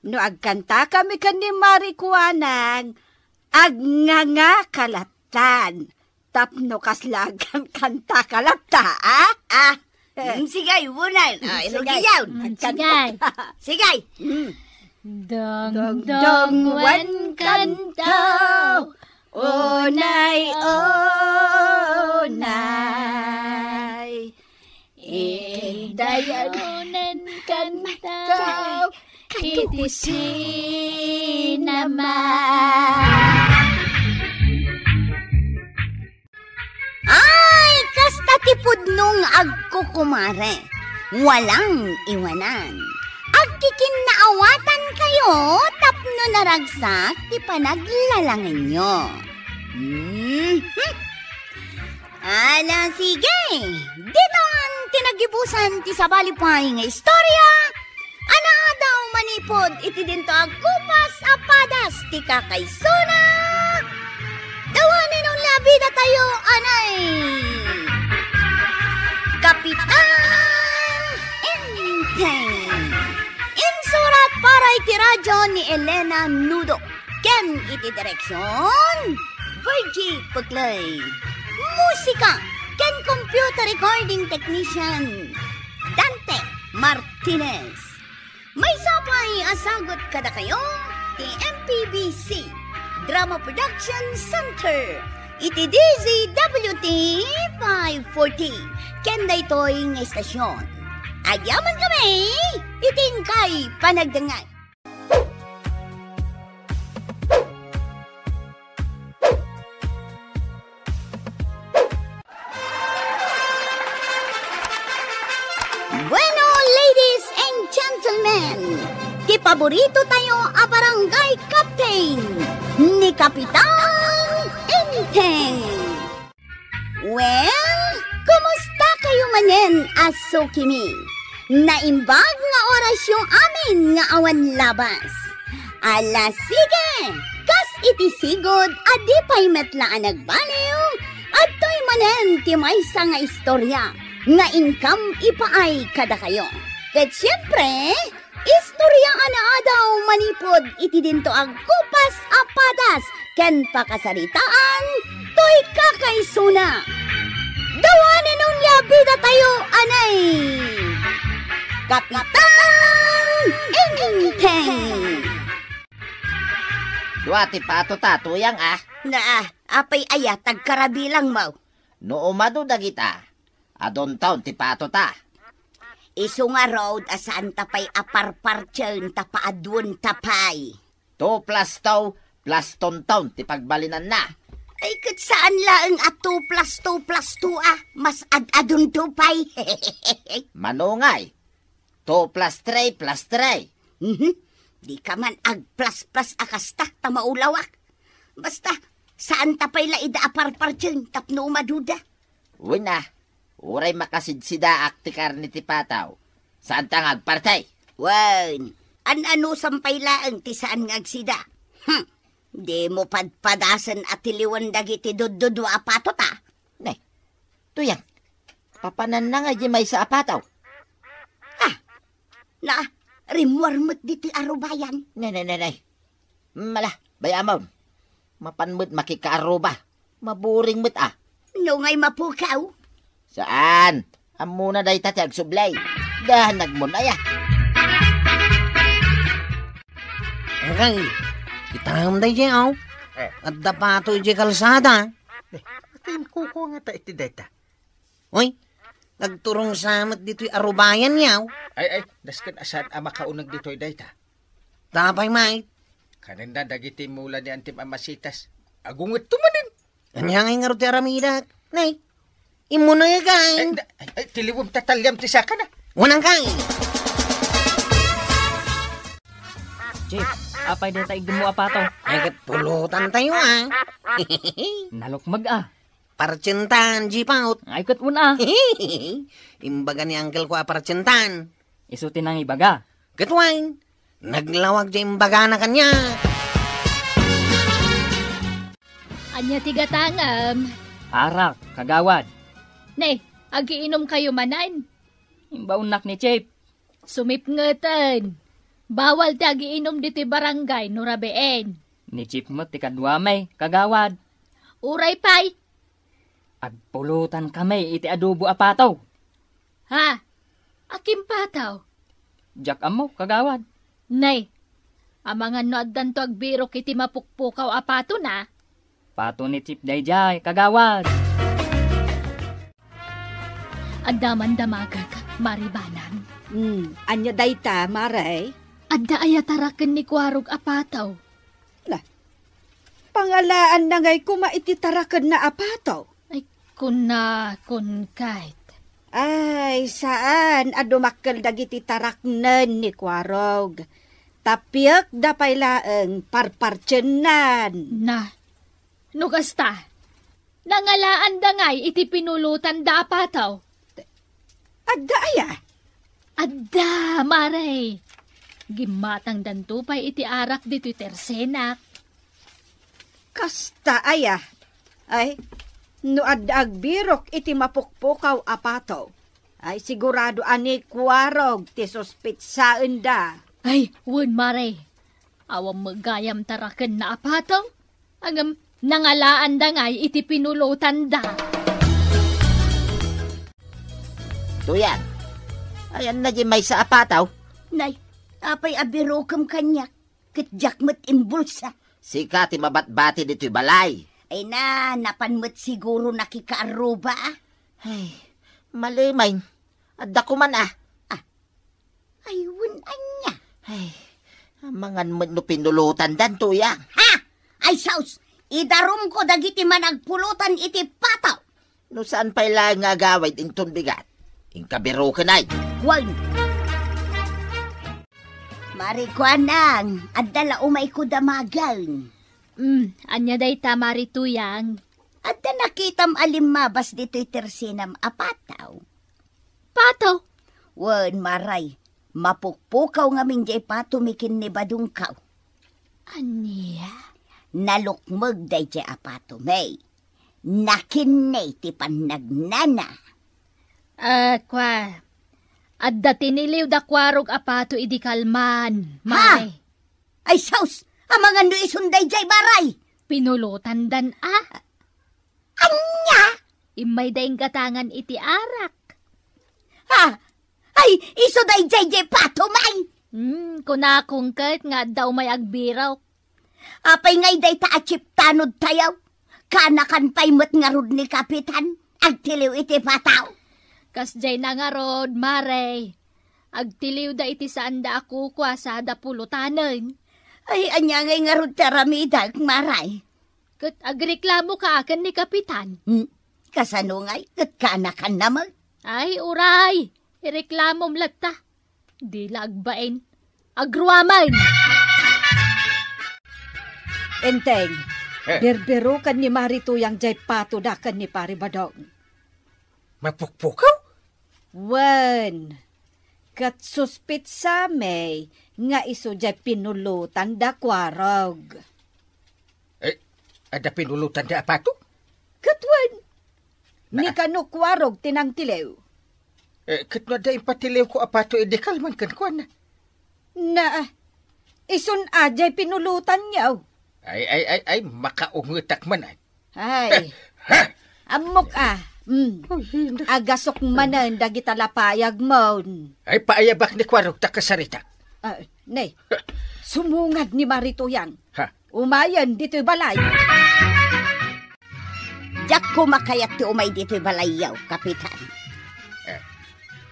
no agkantakami ken ni Mari Kuanang, agnganga ka lattan. Tapno kasla agkankantaka latta, a? Ah, mm, sige, unan. Ah, sige. Irugi yaw. Mm, sige. Sige. Mm. Dangdang wen kanto, unay, unay. Indayonen kanto iti sinama. Ay, kasta ti pudno nga agkukumare. Walang iwanan. Agkikinnaawatan kayo tapno naragsak ti panaglalangenyo. Mhm. Ala, sige. Ditoan ti nagibusan ti sabali pay nga istorya a naadaw manipud iti dinto a kupas a padas ti kakaisuna. Dawanen unay a bida tayo, anay. Kapitan Enteng. Insurat para iti radyo ni Elena Nudo. Ken iti direksyon, Virgie Puclay. Musika ken computer recording technician, Dante Martinez. Maysa pay a sagut kadakayo ti M P B C Drama Production Center iti D Z W T five forty ken daytoy nga istasyon. Agyaman kami iti inkay panagdengngeg. Bueno, ladies and gentlemen, ti paborito tayo a barangay captain, ni Kapitan Enteng. Well, kumusta kayo manen a sukimi? Naimbag nga orasyo amin nga awan labas. Ala, sige! Kas iti sigud a di pay met la a nagbaliw, adtoy manen ti maysa nga istorya nga inkam ipaay kadakayo. Ket siempre, istorya a naadaw manipud iti dinto a kupas a padas ken pakasaritaan toy kakaisuna. Dawanen unay a bida tayo, anay! Kapitan Enteng! Dua ti pato-tato yang, ah. Naa, apay aya, tagkarabilangmo? No umadu dagita, aduntaon ti patota. Isu ngarud a saanta pay a parpartien ta paaduenta pay. Two plus two plus tunton ti pagbalinanna. Ay, ket saan laeng a two plus two plus two a, mas ad-adunto pay. Manungay, two plus three plus three. Mhm. Di ka man agplas-plas a kasta ta maulawak. Basta, saanta pay la ida a parpartien tapno umaduda. Wen a, uray makasidsidaak ti karne ti pataw, saanta nga agparti? Wen, an-anusam pay laeng ti saan nga agsida. Hmm, dimo padpadasen a tiliwen dagiti duddudua a patota. Ne, Tuyang, papananna nga di maysa a pataw? Ah, na, rimmuar met ditoy arubayan. Ne, ne, ne, ne. Mala, bay-amon. Mapan met makikaaruba. Maburing met a. No ngay mapukaw? Saan? Ammona dayta ti agsublay. Dahan nagmun aya. Angkay, kitam daydi, aw. Eh. Adda pato iti kalsada. Eh, atin kuko nga ta iti dayta. Uy, nagturong sa met ditoy arubayan yaw. Ay, ay, dasken a saan a makauneg ditoy dayta. Tapay, mait. Kanenda dagiti mula ni Antim a masitas. Agunget to manen. Ania ngay ngarud ti aramidak? Nay, immunay ka, eh. Ay, da-, ay, ay, tiliwem ta taliam ti sakana. Unang ka, eh. Chief, apay deta igdummo a pato? Ay, ket pulutan tayo, ah. Nalukmeg, ah. Partientan, Jipaut. Ay, ket una. Imbaga ni uncle ko a partientan. Isu ti nangibaga. Ket wen, naglawag ti imbagana kaniak. Ania ti gatangem? Arak, kagawad. Ne, agiinom kayo manen? Imbaonnak ni Chief. Sumipngeten. Bawal ti agiinom ditoy barangay no rabiin. Ni Chief met ti kaduami, kagawad. Uray pay. Agpulutan kami iti adobo a pataw. Ha? Akin pataw? Diak ammo, kagawad. Nay, amangan no addanto agbirok iti mapukpukaw a pato na? Pato ni Chief daydiay, kagawad. Adda man damagek, Mari Banang. Hmm, ania dayta, Mare? Adda aya taraken ni Kuarog a pataw? La, pangalaanna ngay koma iti tarakenna a pataw? Ay, kuna, kun kayt. Ay, saan a dumakkel dagiti taraknen ni Kuarog. Tapiekda pay laeng parpartiennan. Na, no kasta, nangalaanda ngay iti pinulotanda a pataw? Adda aya? Adda, Mare. Gimmatangdanto pay iti arak ditoy tersenak. Kasta aya? Ay, no adda agbirok iti mapukpukaw a pataw, ay sigurado a ni Kuarog ti suspetsaenda. Ay, wen, Mare. Awan met gayam tarakenna a pataw. Ngem, nangalaanda ngay iti pinulotanda. Tuyang, ayanna di maysa a pataw? Nay, apay a birokem kaniak, ket diak met imbulsa. Sika ti mabatbati ditoy balay. Ay na, napan met siguro nakikaarruba, a. Ay, malimay. Adda koman, a. Ah, Ay, wen ania? Ay, amangan met no pinulotandan, Tuyang. Ha? Ay, sus! Idarumko dagiti managpulotan iti pataw. No saan pay laeng nga agawid inton bigat, inka biroken ay. Wen. Mari Kuanang, adda la umayko damagen. Mm, ania dayta, Mari Tuyang? Adda nakitam a limmabas ditoy tersenam a pataw? Pato? Wen, Maray, mapukpukaw ngamin jay pato mi ken ni Badungkaw. Ania? Nalukmeg dayjay a pato, May. Nakinni ti pannagnana. Ah, kua, adda tiniliw da Kuarog a pato idi kalman, Ha? May. Ay, sus! Amangan no isun dayjay, Maray! Pinulotandan, a? Ania? Immayda inggatangan iti arak. Ha? Ay, isu dayjay jay pato, May! Hmm, kunakon ket nga adda umay agbirok. Apay ngay dayta a chip tanod tayo? Kanakan pay met ngarud ni Kapitan, agtiliw iti pataw. Kasdiay na ngarud, Mare. Agtiliwda iti saanda a kukua sada pulutanen. Ay, ania ngay ngarud ti aramidek, Mare? Ket agreklamo ka ken ni Kapitan. Hmm? Kasano ngay? Ket kanakan na met. Ay, uray! Ireklamom latta. Di la agbain. Agruaman! Enteng, Eh. Birbiruken ni Mari Tuyang jay patoda ken ni Pari Badong. Mapukpukaw? Wen, ket suspitsami nga isu jay pinulotan da Kuarog. Eh, adda pinulotan da a pato? Ket wen, Na- ni kano Kuarog ti nangtiliw. Eh, ket no adda impatiliwko a pato idi kalman kenkuana? Na, isun a jay pinulotanyo. Ay, ay, ay, ay, makaungetak man, ay. Ay. Ha? Ammok a. Mm. Ay, hindi. Agasok manen dagita lapayagmon. Ay, paayabak ni Kuarog ta kasaritak. Ah, ne. Sumungad ni Mari Tuyang. Ha? Umayen ditoy balay. Diak koma kayat ti umay ditoy balayyo, Kapitan. Eh,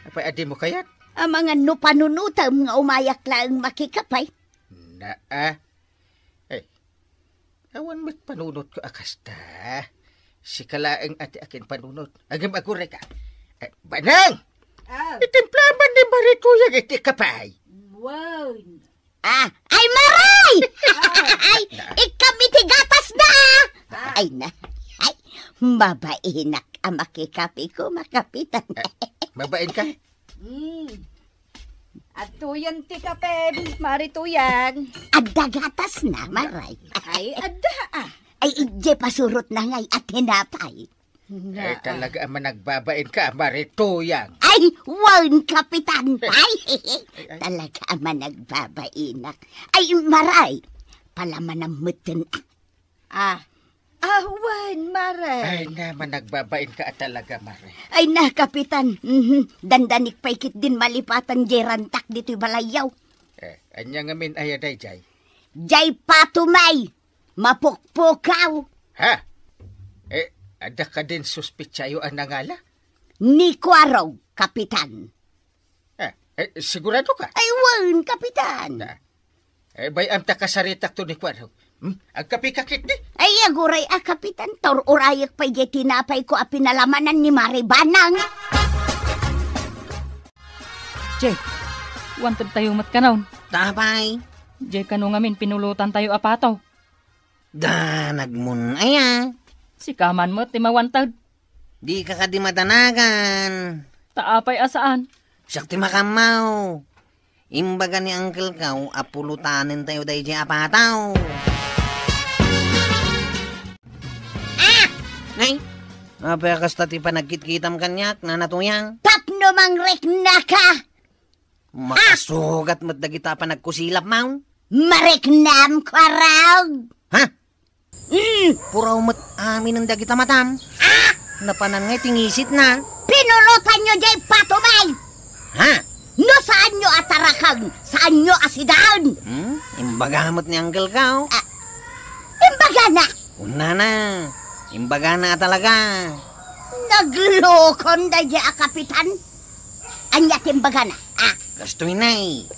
apay a dimo kayat? Amangan no panunotem nga umayak laeng makikapay. Naa. Eh, awan met panunotko a kasta. Sika laeng a ti akin panunot. Agim agureka. Eh, Banang! Ah. Itimplaman ni Mari Tuyang iti kapay. Wen. Ah, ay, Maray! Ay, ikam iti gatas na! Ah. Ay, na. Ay, mabainak a makikape ko, makapitan. Eh, mabain ka? Mm. Adtoyen ti kape, Mari Tuyang. Adda gatas na, Maray. Ay, adda, ah. Ay, ije pasurot na ngay at hinapay. Ay, talaga a managbabain ka, Mari Tuyang. Ay, wen, Kapitan. Ay, ay, ay. Talaga a managbabainak. Ay, Maray, palamanam metten, ah. Ah, ah, wen, Maray. Ay, na, managbabain ka talaga, Maray. Ay, na, Kapitan. Mhm. Dandanik pay ketdin malipatan jay rantak ditoy balayyo. Eh, ania ngamin aya dayjay? Jay pato may. Mapukpukaw. Ha? Eh, adda kadin suspitsayo a nangala? Ni Kuarog, Kapitan. Eh, eh, sigurado ka? Ay, wen, Kapitan. Na. Eh, bay-am ta kasaritak to ni Kuarog. Hmm? Agkape ka ketdi? Ay, aguray a, Kapitan. Tur-urayek pay jay tinapay ko a pinalamanan ni Mari Banang. Jay, wanted tayo met kanon. Tapay. Jay kano ngamin pinulotan tayo a pato. Danagmon aya. Sika man met ti mawanted. Di ka kadi madanagan. Ta apay a saan? Siak ti makammaw. Imbaga ni Uncle Kaw a pulotanen tayo dayjay a pataw. Ah! Nay, apay a kasta ti panagkitkitam kaniak, Nana Tuyang? Tapno mangrikna ka! Makasugat met dagita a panagkusilap, maun? Mariknam, Kuarog! Ha? Mm. Puraw met aminen dagita matam. Ah! Napanan ngay ti ngisitna. Pinulotanyo jay pato may! Ha? No saanyo a taraken, saanyo a sidaen. Hmm? Imbaga met ni Uncle Kaw. Ah, imbagana. Unana, imbagana a talaga. Naglokon dayjay a kapitan. Ania ti imbagana? Ah. Kastoy, Nay.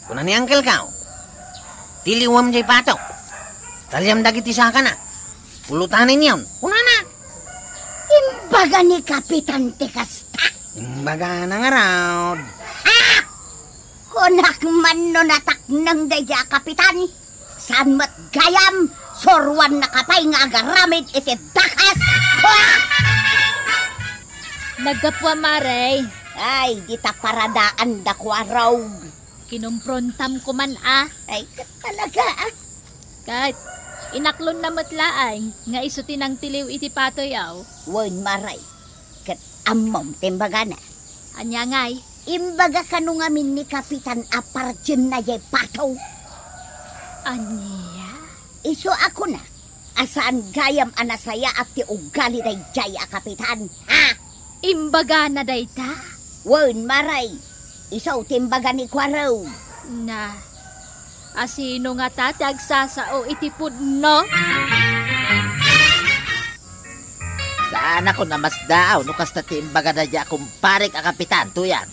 Kuna ni Uncle Kaw, tiliwem jay pato. Taliam dagiti sakana. Pulotanenyon. Kunana. Imbaga ni Kapitan ti kasta. Imbagana ngarud. Ah! Kunak man no natakneng dayjay a kapitan. Saan met gayam, suruannaka pay nga agaramid iti dakes. Hua! Naggapuam, Mare. Ay, dita paradaanda, Kuarog. Kinumprontam koman, a. Ay, ket talaga, a. Ket, inaklonna met laeng nga isu ti nangtiliw iti patoyo. Wen, Mare. Ket ammom ti imbagana. Ania ngay? Imbaga kano ngamin ni Kapitan a pardienna jay pato. Ania? Isu a kuna a saan gayam a nasayaat ti ugali dayjay a kapitan, ha? Imbagana dayta? Wen, Mare. Isu ti imbaga ni Kuarog. Na, A sino ngata ti agsasao iti pudno? Saan a ko namasdaaw no kasta ti imbagada daydiay a kumparek a kapitan, Tuyang.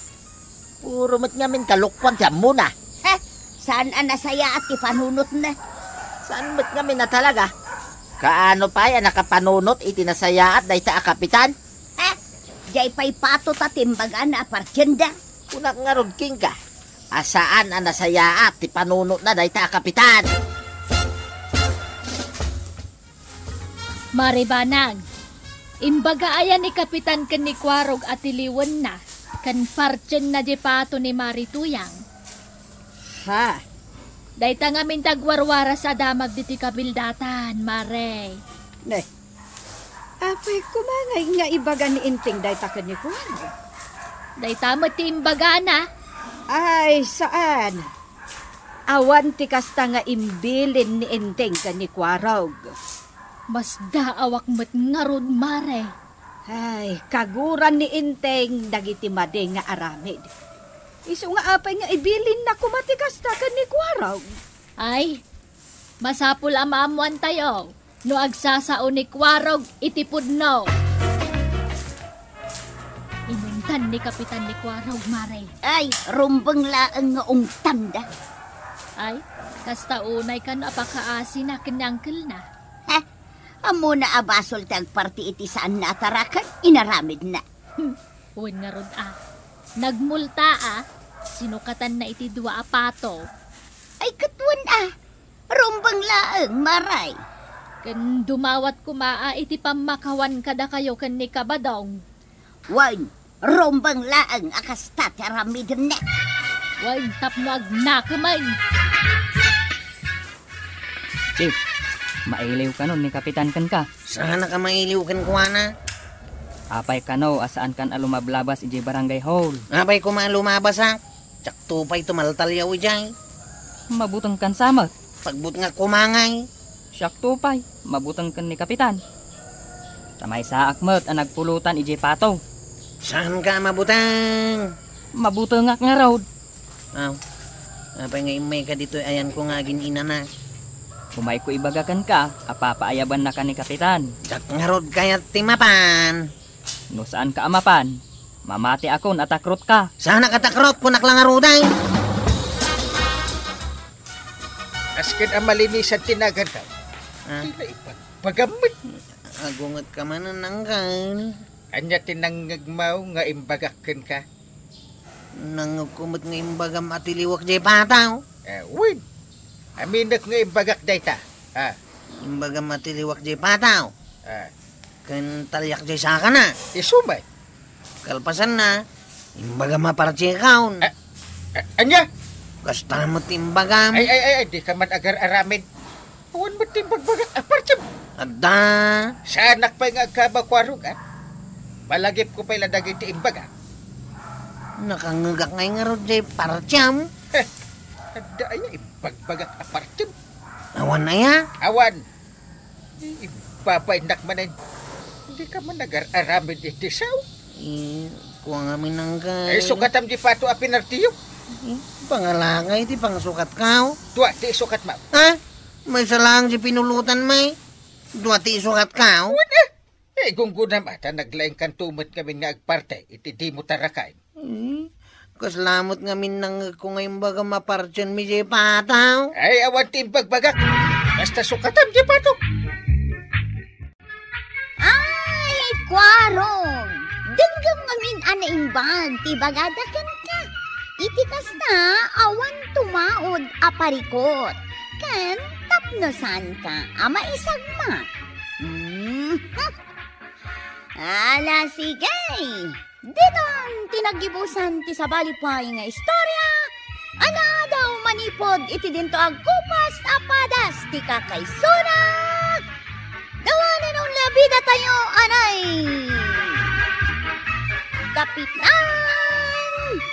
Puro met ngamin kalokuan ti ammona. He, saan a nasayaat ti panunotna? Saan met ngamin a talaga? Kaano pay a nakapanunot iti nasayaat dayta a kapitan? He, diay pay Pato ta ti imbagana a partienda. Kunak ngarud kenka a saan a nasayaat ti panunotna dayta a kapitan. Mare Banag, imbaga aya ni Kapitan ken ni Kuarog a tiliwenna ken partienna diay pato ni Mare Tuyang? Ha? Dayta ngamin ti agwarwaras a damag ditoy kabildatan, Mare. Ne, apay koma ngay nga ibaga ni Enteng dayta ken ni Kuarog? Dayta met ti imbagana. Ay, saan. Awan ti kasta nga imbilin ni Enteng ken ni Kuarog. Masdaawak met ngarud, Mare. Ay, kaguran ni Enteng dagiti madi nga aramid. Isu nga apay nga ibilinna koma ti kasta ken ni Kuarog? Ay, masapul a maammoantayo no agsasao ni Kuarog iti pudno. Inungtan ni Kapitan ni Kuarog, Mare. Ay, rumbeng laeng nga ungtanda. Ay, kasta unay kano a pakaasina ken ni angkelna. He, ammona a basol ti agparti iti saanna a tara ken inaramidna. Hmm, wen ngarud a. Nagmulta a, sinukatanna iti dua a pato. Ay, ket wen a. Rumbeng laeng, Mare. Ken dumawat koma a iti pammakawan kadakayo ken ni Kabadong. Wen, rumbeng laeng a kasta ti aramidenna. Wen, tapno agnakemen. Chief, mailiw kanon ni Kapitan kenka? Saanak a mailiw kenkuana. Apay kano a saankan a lumablabas idiay barangay hall? Apay koma a lumabas a? Siakto pay tumaltaliaw idiay. Mabutengkan sa met. Pagbutengak koma ngay. Siakto pay, mabutengken ni Kapitan. Ta maysaak met a nagpulutan idiay pato. Saanka a mabuteng? Mabutengak ngarud. Aw, apay nga immayka ditoy ayanko nga agin-inana? Umayko ibaga kenka a papaayabannaka ni Kapitan. Diak ngarud kayat ti mapan. No saanka a mapan, mamatiakon a takrotka. Saanak a takrot, kunak la ngarud ay. Asken a malinisan ti nagantaw. Ah. Dina ipagbagam met. Agungetka manen, anggal. Ania ti nangngegmo nga imbagak kenka? Nangngegko met nga imbagam a tiliwek diay pato. Eh, wen. Aminek nga imbagak dayta. Ah. Imbagam a tiliwek diay pato. Ah. Ken taliak diay sakana. Isu met. Kalpasanna, imbagam a partiekon. Ah, ah, ania? Kasta met ti imbagam. Ay, ay, ay, ay, dika man agar-aramid. Awan met ti imbagbagak a partiem. Adda. Saanak pay nga agkaba, Kuarog, a? Malagipko pay la dagiti imbagak. Nakangngegak ngay ngarud diay partiem. Heh, adda aya imbagbagak a partiem? Awan aya? Awan. Ibabainnak manen. Dika man agar-aramid iti sao. Eh, kua ngamin, anggal. Ay, sukatam diay pato a pinartiyo. Eh, pangalangay ti pangsukatko. Dua ti isukatmo. Ha? Maysa laeng ti pinulutan, may. Dua ti isukatko. Wen, eh. Eh, gunggonam a ta naglaingkanto met ngamin nga agparte iti dimo tarakaen. Eh, kasla met ngamin nangngegko nga imbagam a partienmi diay pato. Ay, awan ti imbagbagak. Basta sukatam diay pato. Ay, Kuarog! Denggem ngamin a naimbag ti ibagada kenka. Iti kasta, awan tumaud a parikut. Ken tapno saanka a maisagmak. Hmm. Ala, sige! Ditan ti naggibusan ti sabali pay nga istorya a naadaw manipud iti dinto a gupas a padas ti kakaisuna. Dawanen unlabidatayo anay Kapitan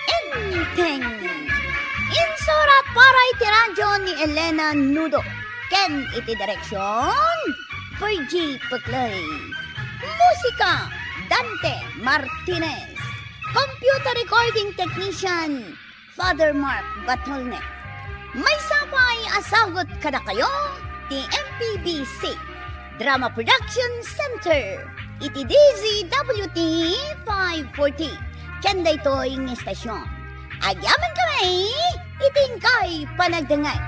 Enteng. Insurat para iti radyo ni Elena Nudo ken iti direksion Virgie Peclay. Musika, Dante Martinez. Computer recording technician, Father Mark Batolnek. Maysa pay a sagut kadakayo ti M P B C Drama Production Center iti D Z W T five forty ken daytoy nga istasyon. Agyamankami iti inkay panagdengngeg.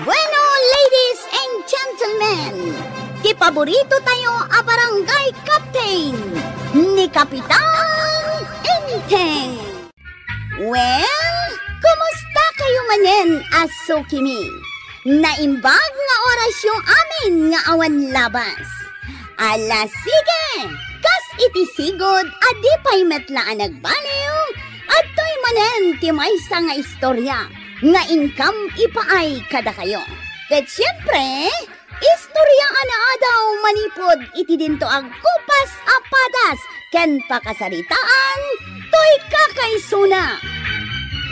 Bueno, ladies and gentlemen, ti paborito tayo a barangay captain, ni Kapitan Enteng. Well, kumusta kayo manen a sukimi? Naimbag nga orasyo amin nga awan labas. Ala, sige! Kas iti sigud a di pay met la a nagbaliw, adtoy manen ti maysa nga istorya nga inkam ipaay kadakayo. Ket siempre, istorya a naadaw manipud iti dinto a kupas a padas ken pakasaritaan toy kakaisuna.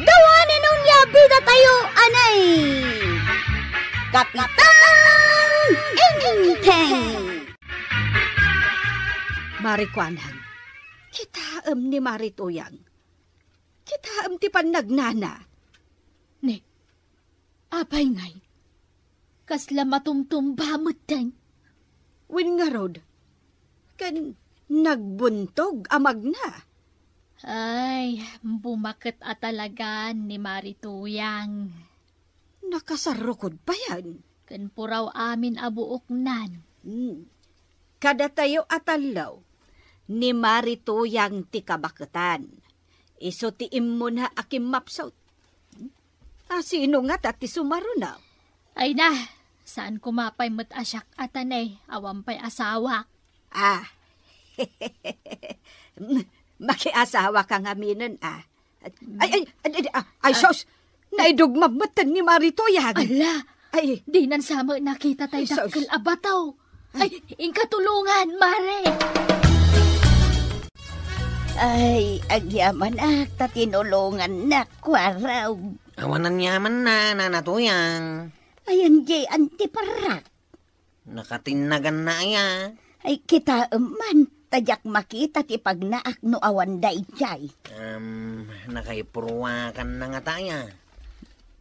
Dawanen onia bidatayo, anay! Kapitan Enteng! Mari Kuanang, kitaem ni Mari Tuyang. Kitaem ti pannagnana. Ne, apay ngay? Kasla matumtumba metten. Wen ngarud, ken nagbuntog a magna. Ay, bumaket a talagan ni Mari Tuyang. Nakasarukod payen. Ken puraw amin a buoknan. Hmm. Kadatayo a tallo, ni Mari Tuyang ti kabaketan. Isu ti immuna a kimmapsut. A sino ngata ti sumaruno? Ay na, saan ko mapay met a siak a tanay, awan pay asawak. Ah. Makiasawa ka ngaminen, ah. Ay, ay, ay, ay, ah, ay, ah, sus! Naidugmam metten ni Mari Tuyang. Ala! Ay. Dinan sa met nakita tay, ay, sus, dakkel a bato. Ay, ay, inka tulongan, Mare! Ay, agyamanak ta tinulongannak, Kuarog. Awan aniamanna, Nana Tuyang. Ayan, diay antiparak. Nakatinnaganna aya? Ay, kitaem man, ta diak makita ti pagnaak no awan daydiay. Em, nakaipruakanna ngata aya?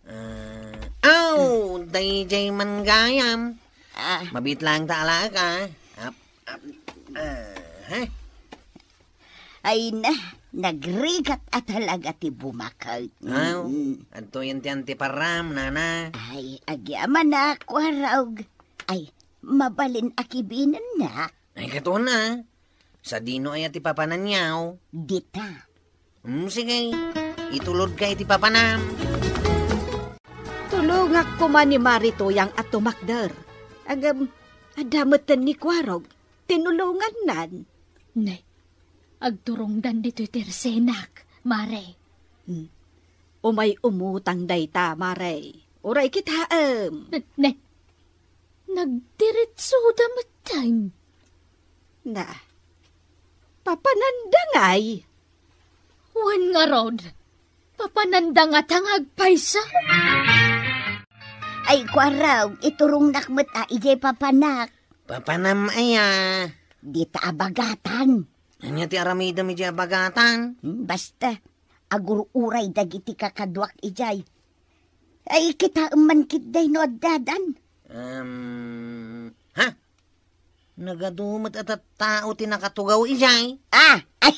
Ah, aw, daydiay man gayam. Ah. Mabiit laeng ta alaek, ah. Ap, ap, ah, ha? Ay na, nagrigat a talaga ti bumaket. Aw, mm, adtoyen ti antiparam, nana. Ay, agyamanak, Kuarog. Ay, mabalin a kibinennak. Ay, katon a. Sadino aya ti papananyaw? Dita. Hmm, sige. Itulodka iti papanam. Tulongak koma ni Mari Tuyang a tumakder. Ngem, adda metten ni Kuarog. Tinulongannan. Ne, agturongdan ditoy tersenak, Mare. Hmm. Umay umutang dayta, Mare. Uray kitaem. Ne, ne, nagdiretsoda metten. Na, papananda ngay? Wen ngarud, papananda ngata nga agpayso? Ay, Kuarog, iturongnak met a idiay papanak. Papanam aya? Dita a bagatan. Ania ti aramidem idiay a bagatan? Hmm, basta, agur-uray dagiti kakaduak idiay. Ay, kitaem man ketdi no addadan. Um, ha? Nagadu met a tattao ti nakatugaw idiay. Ah! Ay,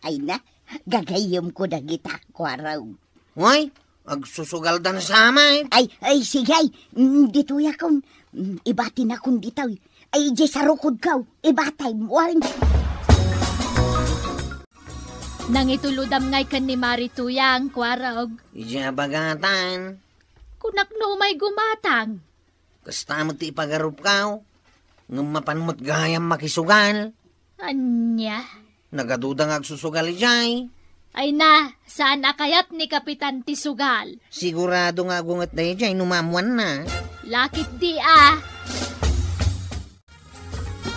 ay na, gagayyemko dagita, Kuarog. Way, agsusugaldan sa met. Ay, ay, sige, ay. Mm, ditoyakon. Mm, ibatinakon ditoy. Ay, idiay sarukodko. Ibatay, muaring. Nangitulodam ngay ken ni Mari Tuyang, Kuarog. Idiay a bagatan. Kunak no umay gumatang. Kasta met ti ipagarupko, ngem mapan met gayam makisugal. Ania? Nagaduda nga agsusugal idiay. Ay na, saan a kayat ni Kapitan ti sugal? Sigurado nga agunget daydiay no maammoanna. Lakit di a.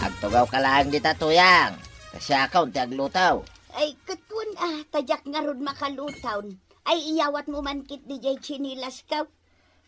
Agtugawka laeng dita, Tuyang. Ta siakon ti agluto. Ay, ket wen a, ta diak ngarud makaluto. Ay, iyawatmo man ketdi diay tsinilasko.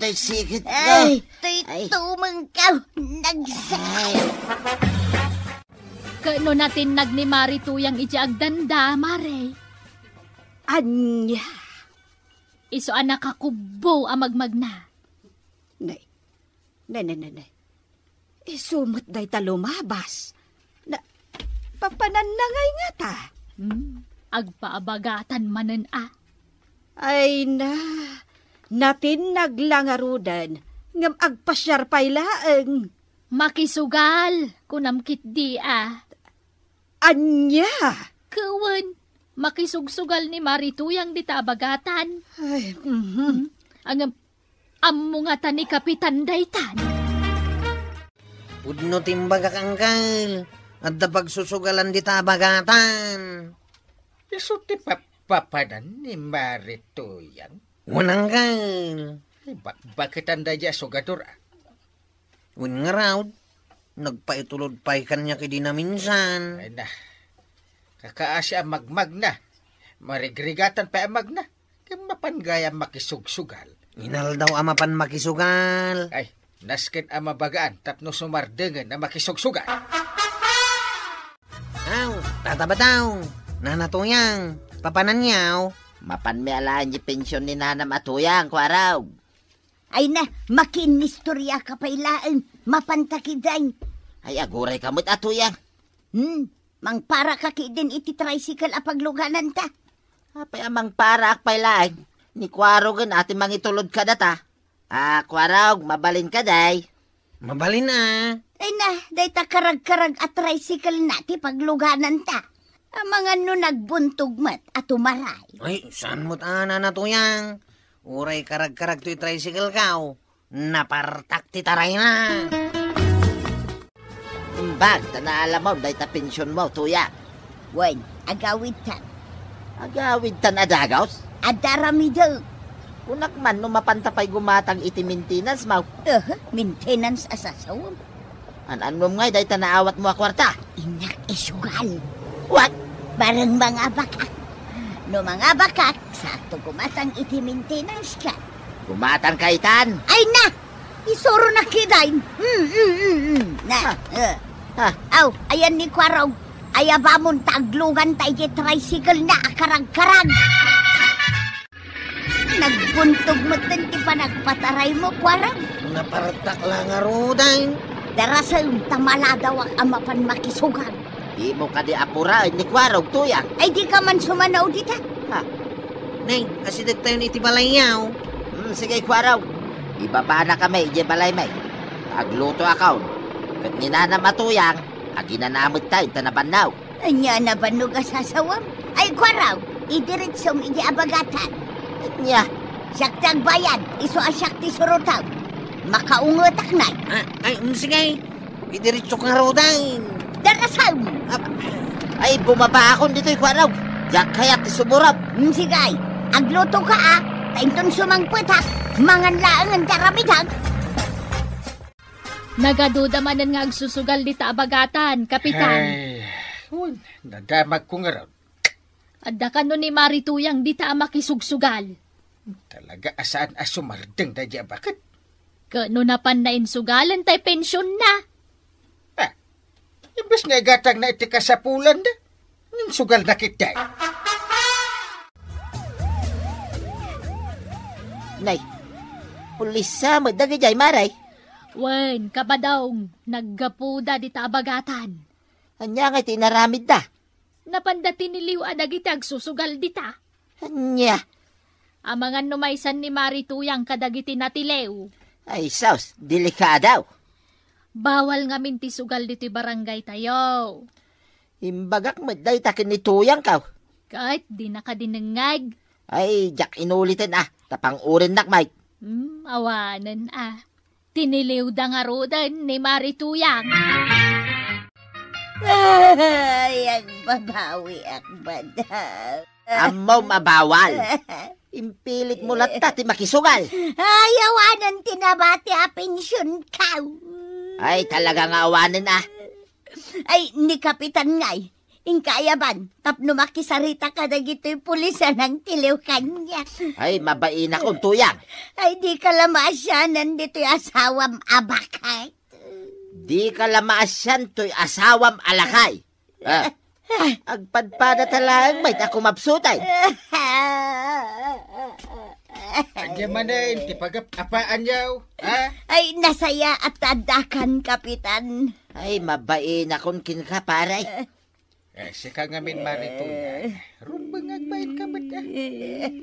Tay sikit ko. Ay, tay Ay. tumengkaw. Nagsakit. Ay. Ket no natinnag ni Mari Tuyang iti agdanda, Mare. Ania? Isu a nakakubbo a magmagna. Nay. Nay, nay, nay, nay. Isu met dayta lumabas. Na, papananna ngay ngata? Hmm, agpaabagatan manen a. Ay na, natinnag la ngaruden, ngem agpasiar pay laeng. Makisugal, kunam ketdi a. Ania? Ket wen, makisugsugal ni Mari Tuyang dita abagatan. Ay, mhm. Hmm? Ngem, ammo ngata ni Kapitan daytan. Pudno ti imbagak, Angkel. Adda pagsusugalan dita abagatan. Isu ti papanan ni Mari Tuyang? Wen, Angkel. Ay, bakbaketan daydi a sugador, a. Wen ngarud, nagpaitulod pay kaniak idi naminsan. Ay na, kakaasi a magmagna. Marigrigatan pay a magna. Ket mapan gayam makisugsugal. Inaldaw a mapan makisugal. Ay, nasken a mabagaan tapno sumardengen a makisugsugal. Aw, Tata Batong, Nana Tuyang, papananyo? Mapanmi a laeng ti pension ni nanam a Tuyang, Kuarog. Ay na, makiinnistoriaka pay laeng, mapanta ketdin. Ay, agurayka met a Tuyang. Hmm, mangparaka ketdin iti tricycle a paglugananta. Apay a mangparaak pay laeng, ni Kuarogen a ti mangitulod kadata. A, Kuarog, mabalin kadi? Mabalin a. Ay na, dayta karagkarag a tricycle na ti paglugananta. Amangan no nagbuntog met a tumaray. Ay, saan met a, Nana Tuyang? Uray karagkarag toy tricycle kaw, napartak ti tarayna. Imbag ta naalamon dayta pensionmo, Tuyang. Wen, agawidtan. Agawidtan a dagus? Adda aramidek. Kunak man no mapanta pay gumatang iti maintenance mo. Aha, maintenance a sasawem. An-annom ngay dayta naawatmo a kuarta? Innak isugal. What? Bareng mangabakak. No mangabakak, saanto gumatang iti maintenance ka. Gumatangka itan? Ay na! Isuronak ketdin. Mm, mm, mm, mm. Na, Ha? eh. Ha? Aw, ayan ni Kuarog. Ayabamon ta agluganta iti tricycle na a karagkarag. Nagbuntog metten ti panagpataraymo, Kuarog. Napartak la ngaruden. Darasem ta maladawak a mapan makisugal. Dimo kadi apuraen ni Kuarog, Tuyang? Ay, dika man sumanaw dita. Ha? Nay, asidegtayon iti balayyo. Hmm, sige, Kuarog. Ibabanakami idiay balaymi. Aglutoakon. Ket ni nanam a Tuyang, aginana metten ta nabannog. Ania a nabannog a sasawem? Ay, Kuarog, idiretsom idiay abagatan. Ania? Siak ti agbayad, isu a siak ti surotem. Makaungetak, nay. Ah, ay, mm, sige. Idiretsok ngaruden. Darasem! Ap-, ay, bumabaakon ditoy, Kuarog. Diak kayat ti sumurot. Mm, sige. Aglutoka, a. Ta inton sumangpetak, mangan laengen ti aramidek. Nagaduda manen nga agsusugal dita abagatan, Kapitan. Ay, wen, nadamagko ngarud. Adda kano ni Mari Tuyang dita a makisugsugal? Talaga a saan a sumardeng daydi a baket. Ket no napanna insugalen tay pensionna? Ah, imbes nga igatangna iti kasapulanda, insugalna ketdi. Nay, pulissa met dagidiay, Mari. Wen, Kabadong, naggapuda dita abagatan. Ania ngay ti inaramidda? Napanda tiniliw a dagiti agsusugal dita. Ania? Amangan no maysan ni Mari Tuyang kadagiti natiliw. Ay, sus, delikado. Bawal ngamin ti sugal ditoy barangaytayo. Imbagak met dayta ken ni Tuyangko. Ket dinaka dinengngeg. Ay, diak inuliten a, ta pang-urinnak met. Hmm, awanen a. Tiniliwda ngaruden ni Mari Tuyang. Ay, agbabawiak, madam. Ammom a bawal. Impilitmo latta ti makisugal. Ay, awanen ti nabati a pensionko. Ay, talaga nga awanen a. Ay, ni Kapitan ngay, Inka ayaban, tapno makisarita kadagitoy pulis a nangtiliw kaniak. Ay, mabainakon, Tuyang. Ay, dika la maasianan ditoy asawam a baket. Dika la maasian toy asawam a lakay. Ah, agpadpada ta laeng met a kumapsutay. Ania manen ti pagap-apaanyo, ha? Ay, nasayaat ta addakan, Kapitan. Ay, mabainakon kenka, pare. Eh, sika ngamin, Mare Tuyang. Rumbeng, agbainka met, ah.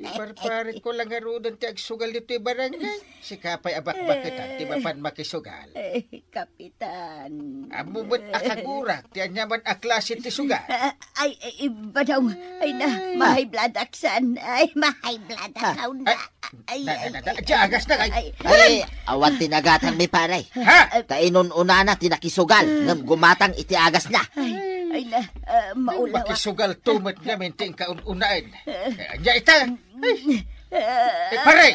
Iparparitko la ngaruden ti agsugal ditoy barangay. Sika pay a bakbaketan ti mapan makisugal. Ay, Kapitan. Ammo met a kagurak ti aniaman a klase ti sugal. Ah, ay, ay, badong. Ay na, ma-high blood ak san. Ay, ma-high blood ak. Ah, ay, ay, ay, na, na, na, na, ti agasna, ay. Ay, awan ti nagatangmi, pare. Ha? Ta inun-unana ti nakisugal, ngem gumatang iti agasna. Ay, ay na, ah, maulawa. Makisugalto met ngamin ti inka un-unaen. Eh, ania ita? Ay. Eh, pare!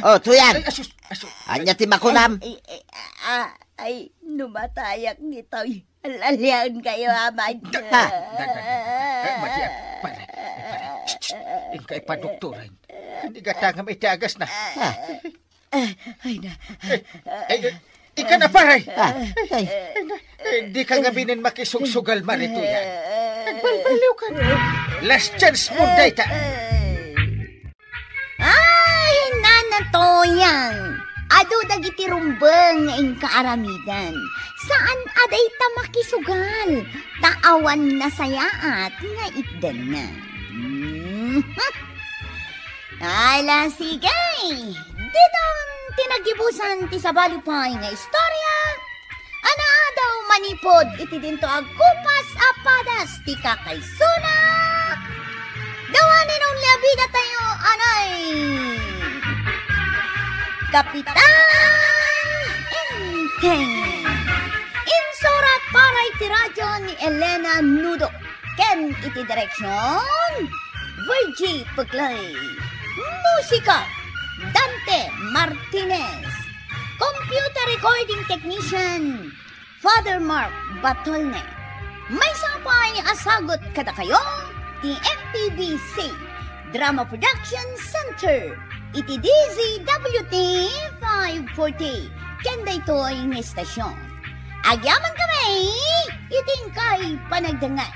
Oh, Tuyang. Ay, asus, asus. Ania ti makunam? Ay, ay, ah, ay, no matayak ditoy. Al-alian kayo, Amad. Da-, da-, da-, da-, da-, eh, madi, ah, pare, eh, pare. Shh, shh. Inka ipadoktoran. Hindi gatangam iti agasna. Ah. Ay, na. Eh, eh, eh, ika na, pare. Ah, ay. Ay, na. Eh, dika ngaminen makisugsugal, Mare Tuyang. Agbalbaliwka. Last chance mo dayta. Ay, Nana Tuyang, adu dagiti rumbeng nga inka aramidan. Saan a dayta makisugal, ta awan nasayaat nga itdanna. Mhm. Ay, la, sige. Diton ti naggibusan ti sabali pay nga istorya. Ania daw manipud iti dinto agkupas a padas ti kakaisuna. The one and only a bida tayo, anay. Kapitan Enteng. Insurat para iti radyo ni Elena Nudo. Ken iti direksion, Virgie Puclay. Musika, Dante Martinez. Computer recording technician, Father Mark Batolne. Maysa pay a sagut kadakayo ti M P B C Drama Production Center iti D Z W T five forty. Ken daytoy nga estasion, agyamankami iti inkay panagdengngeg.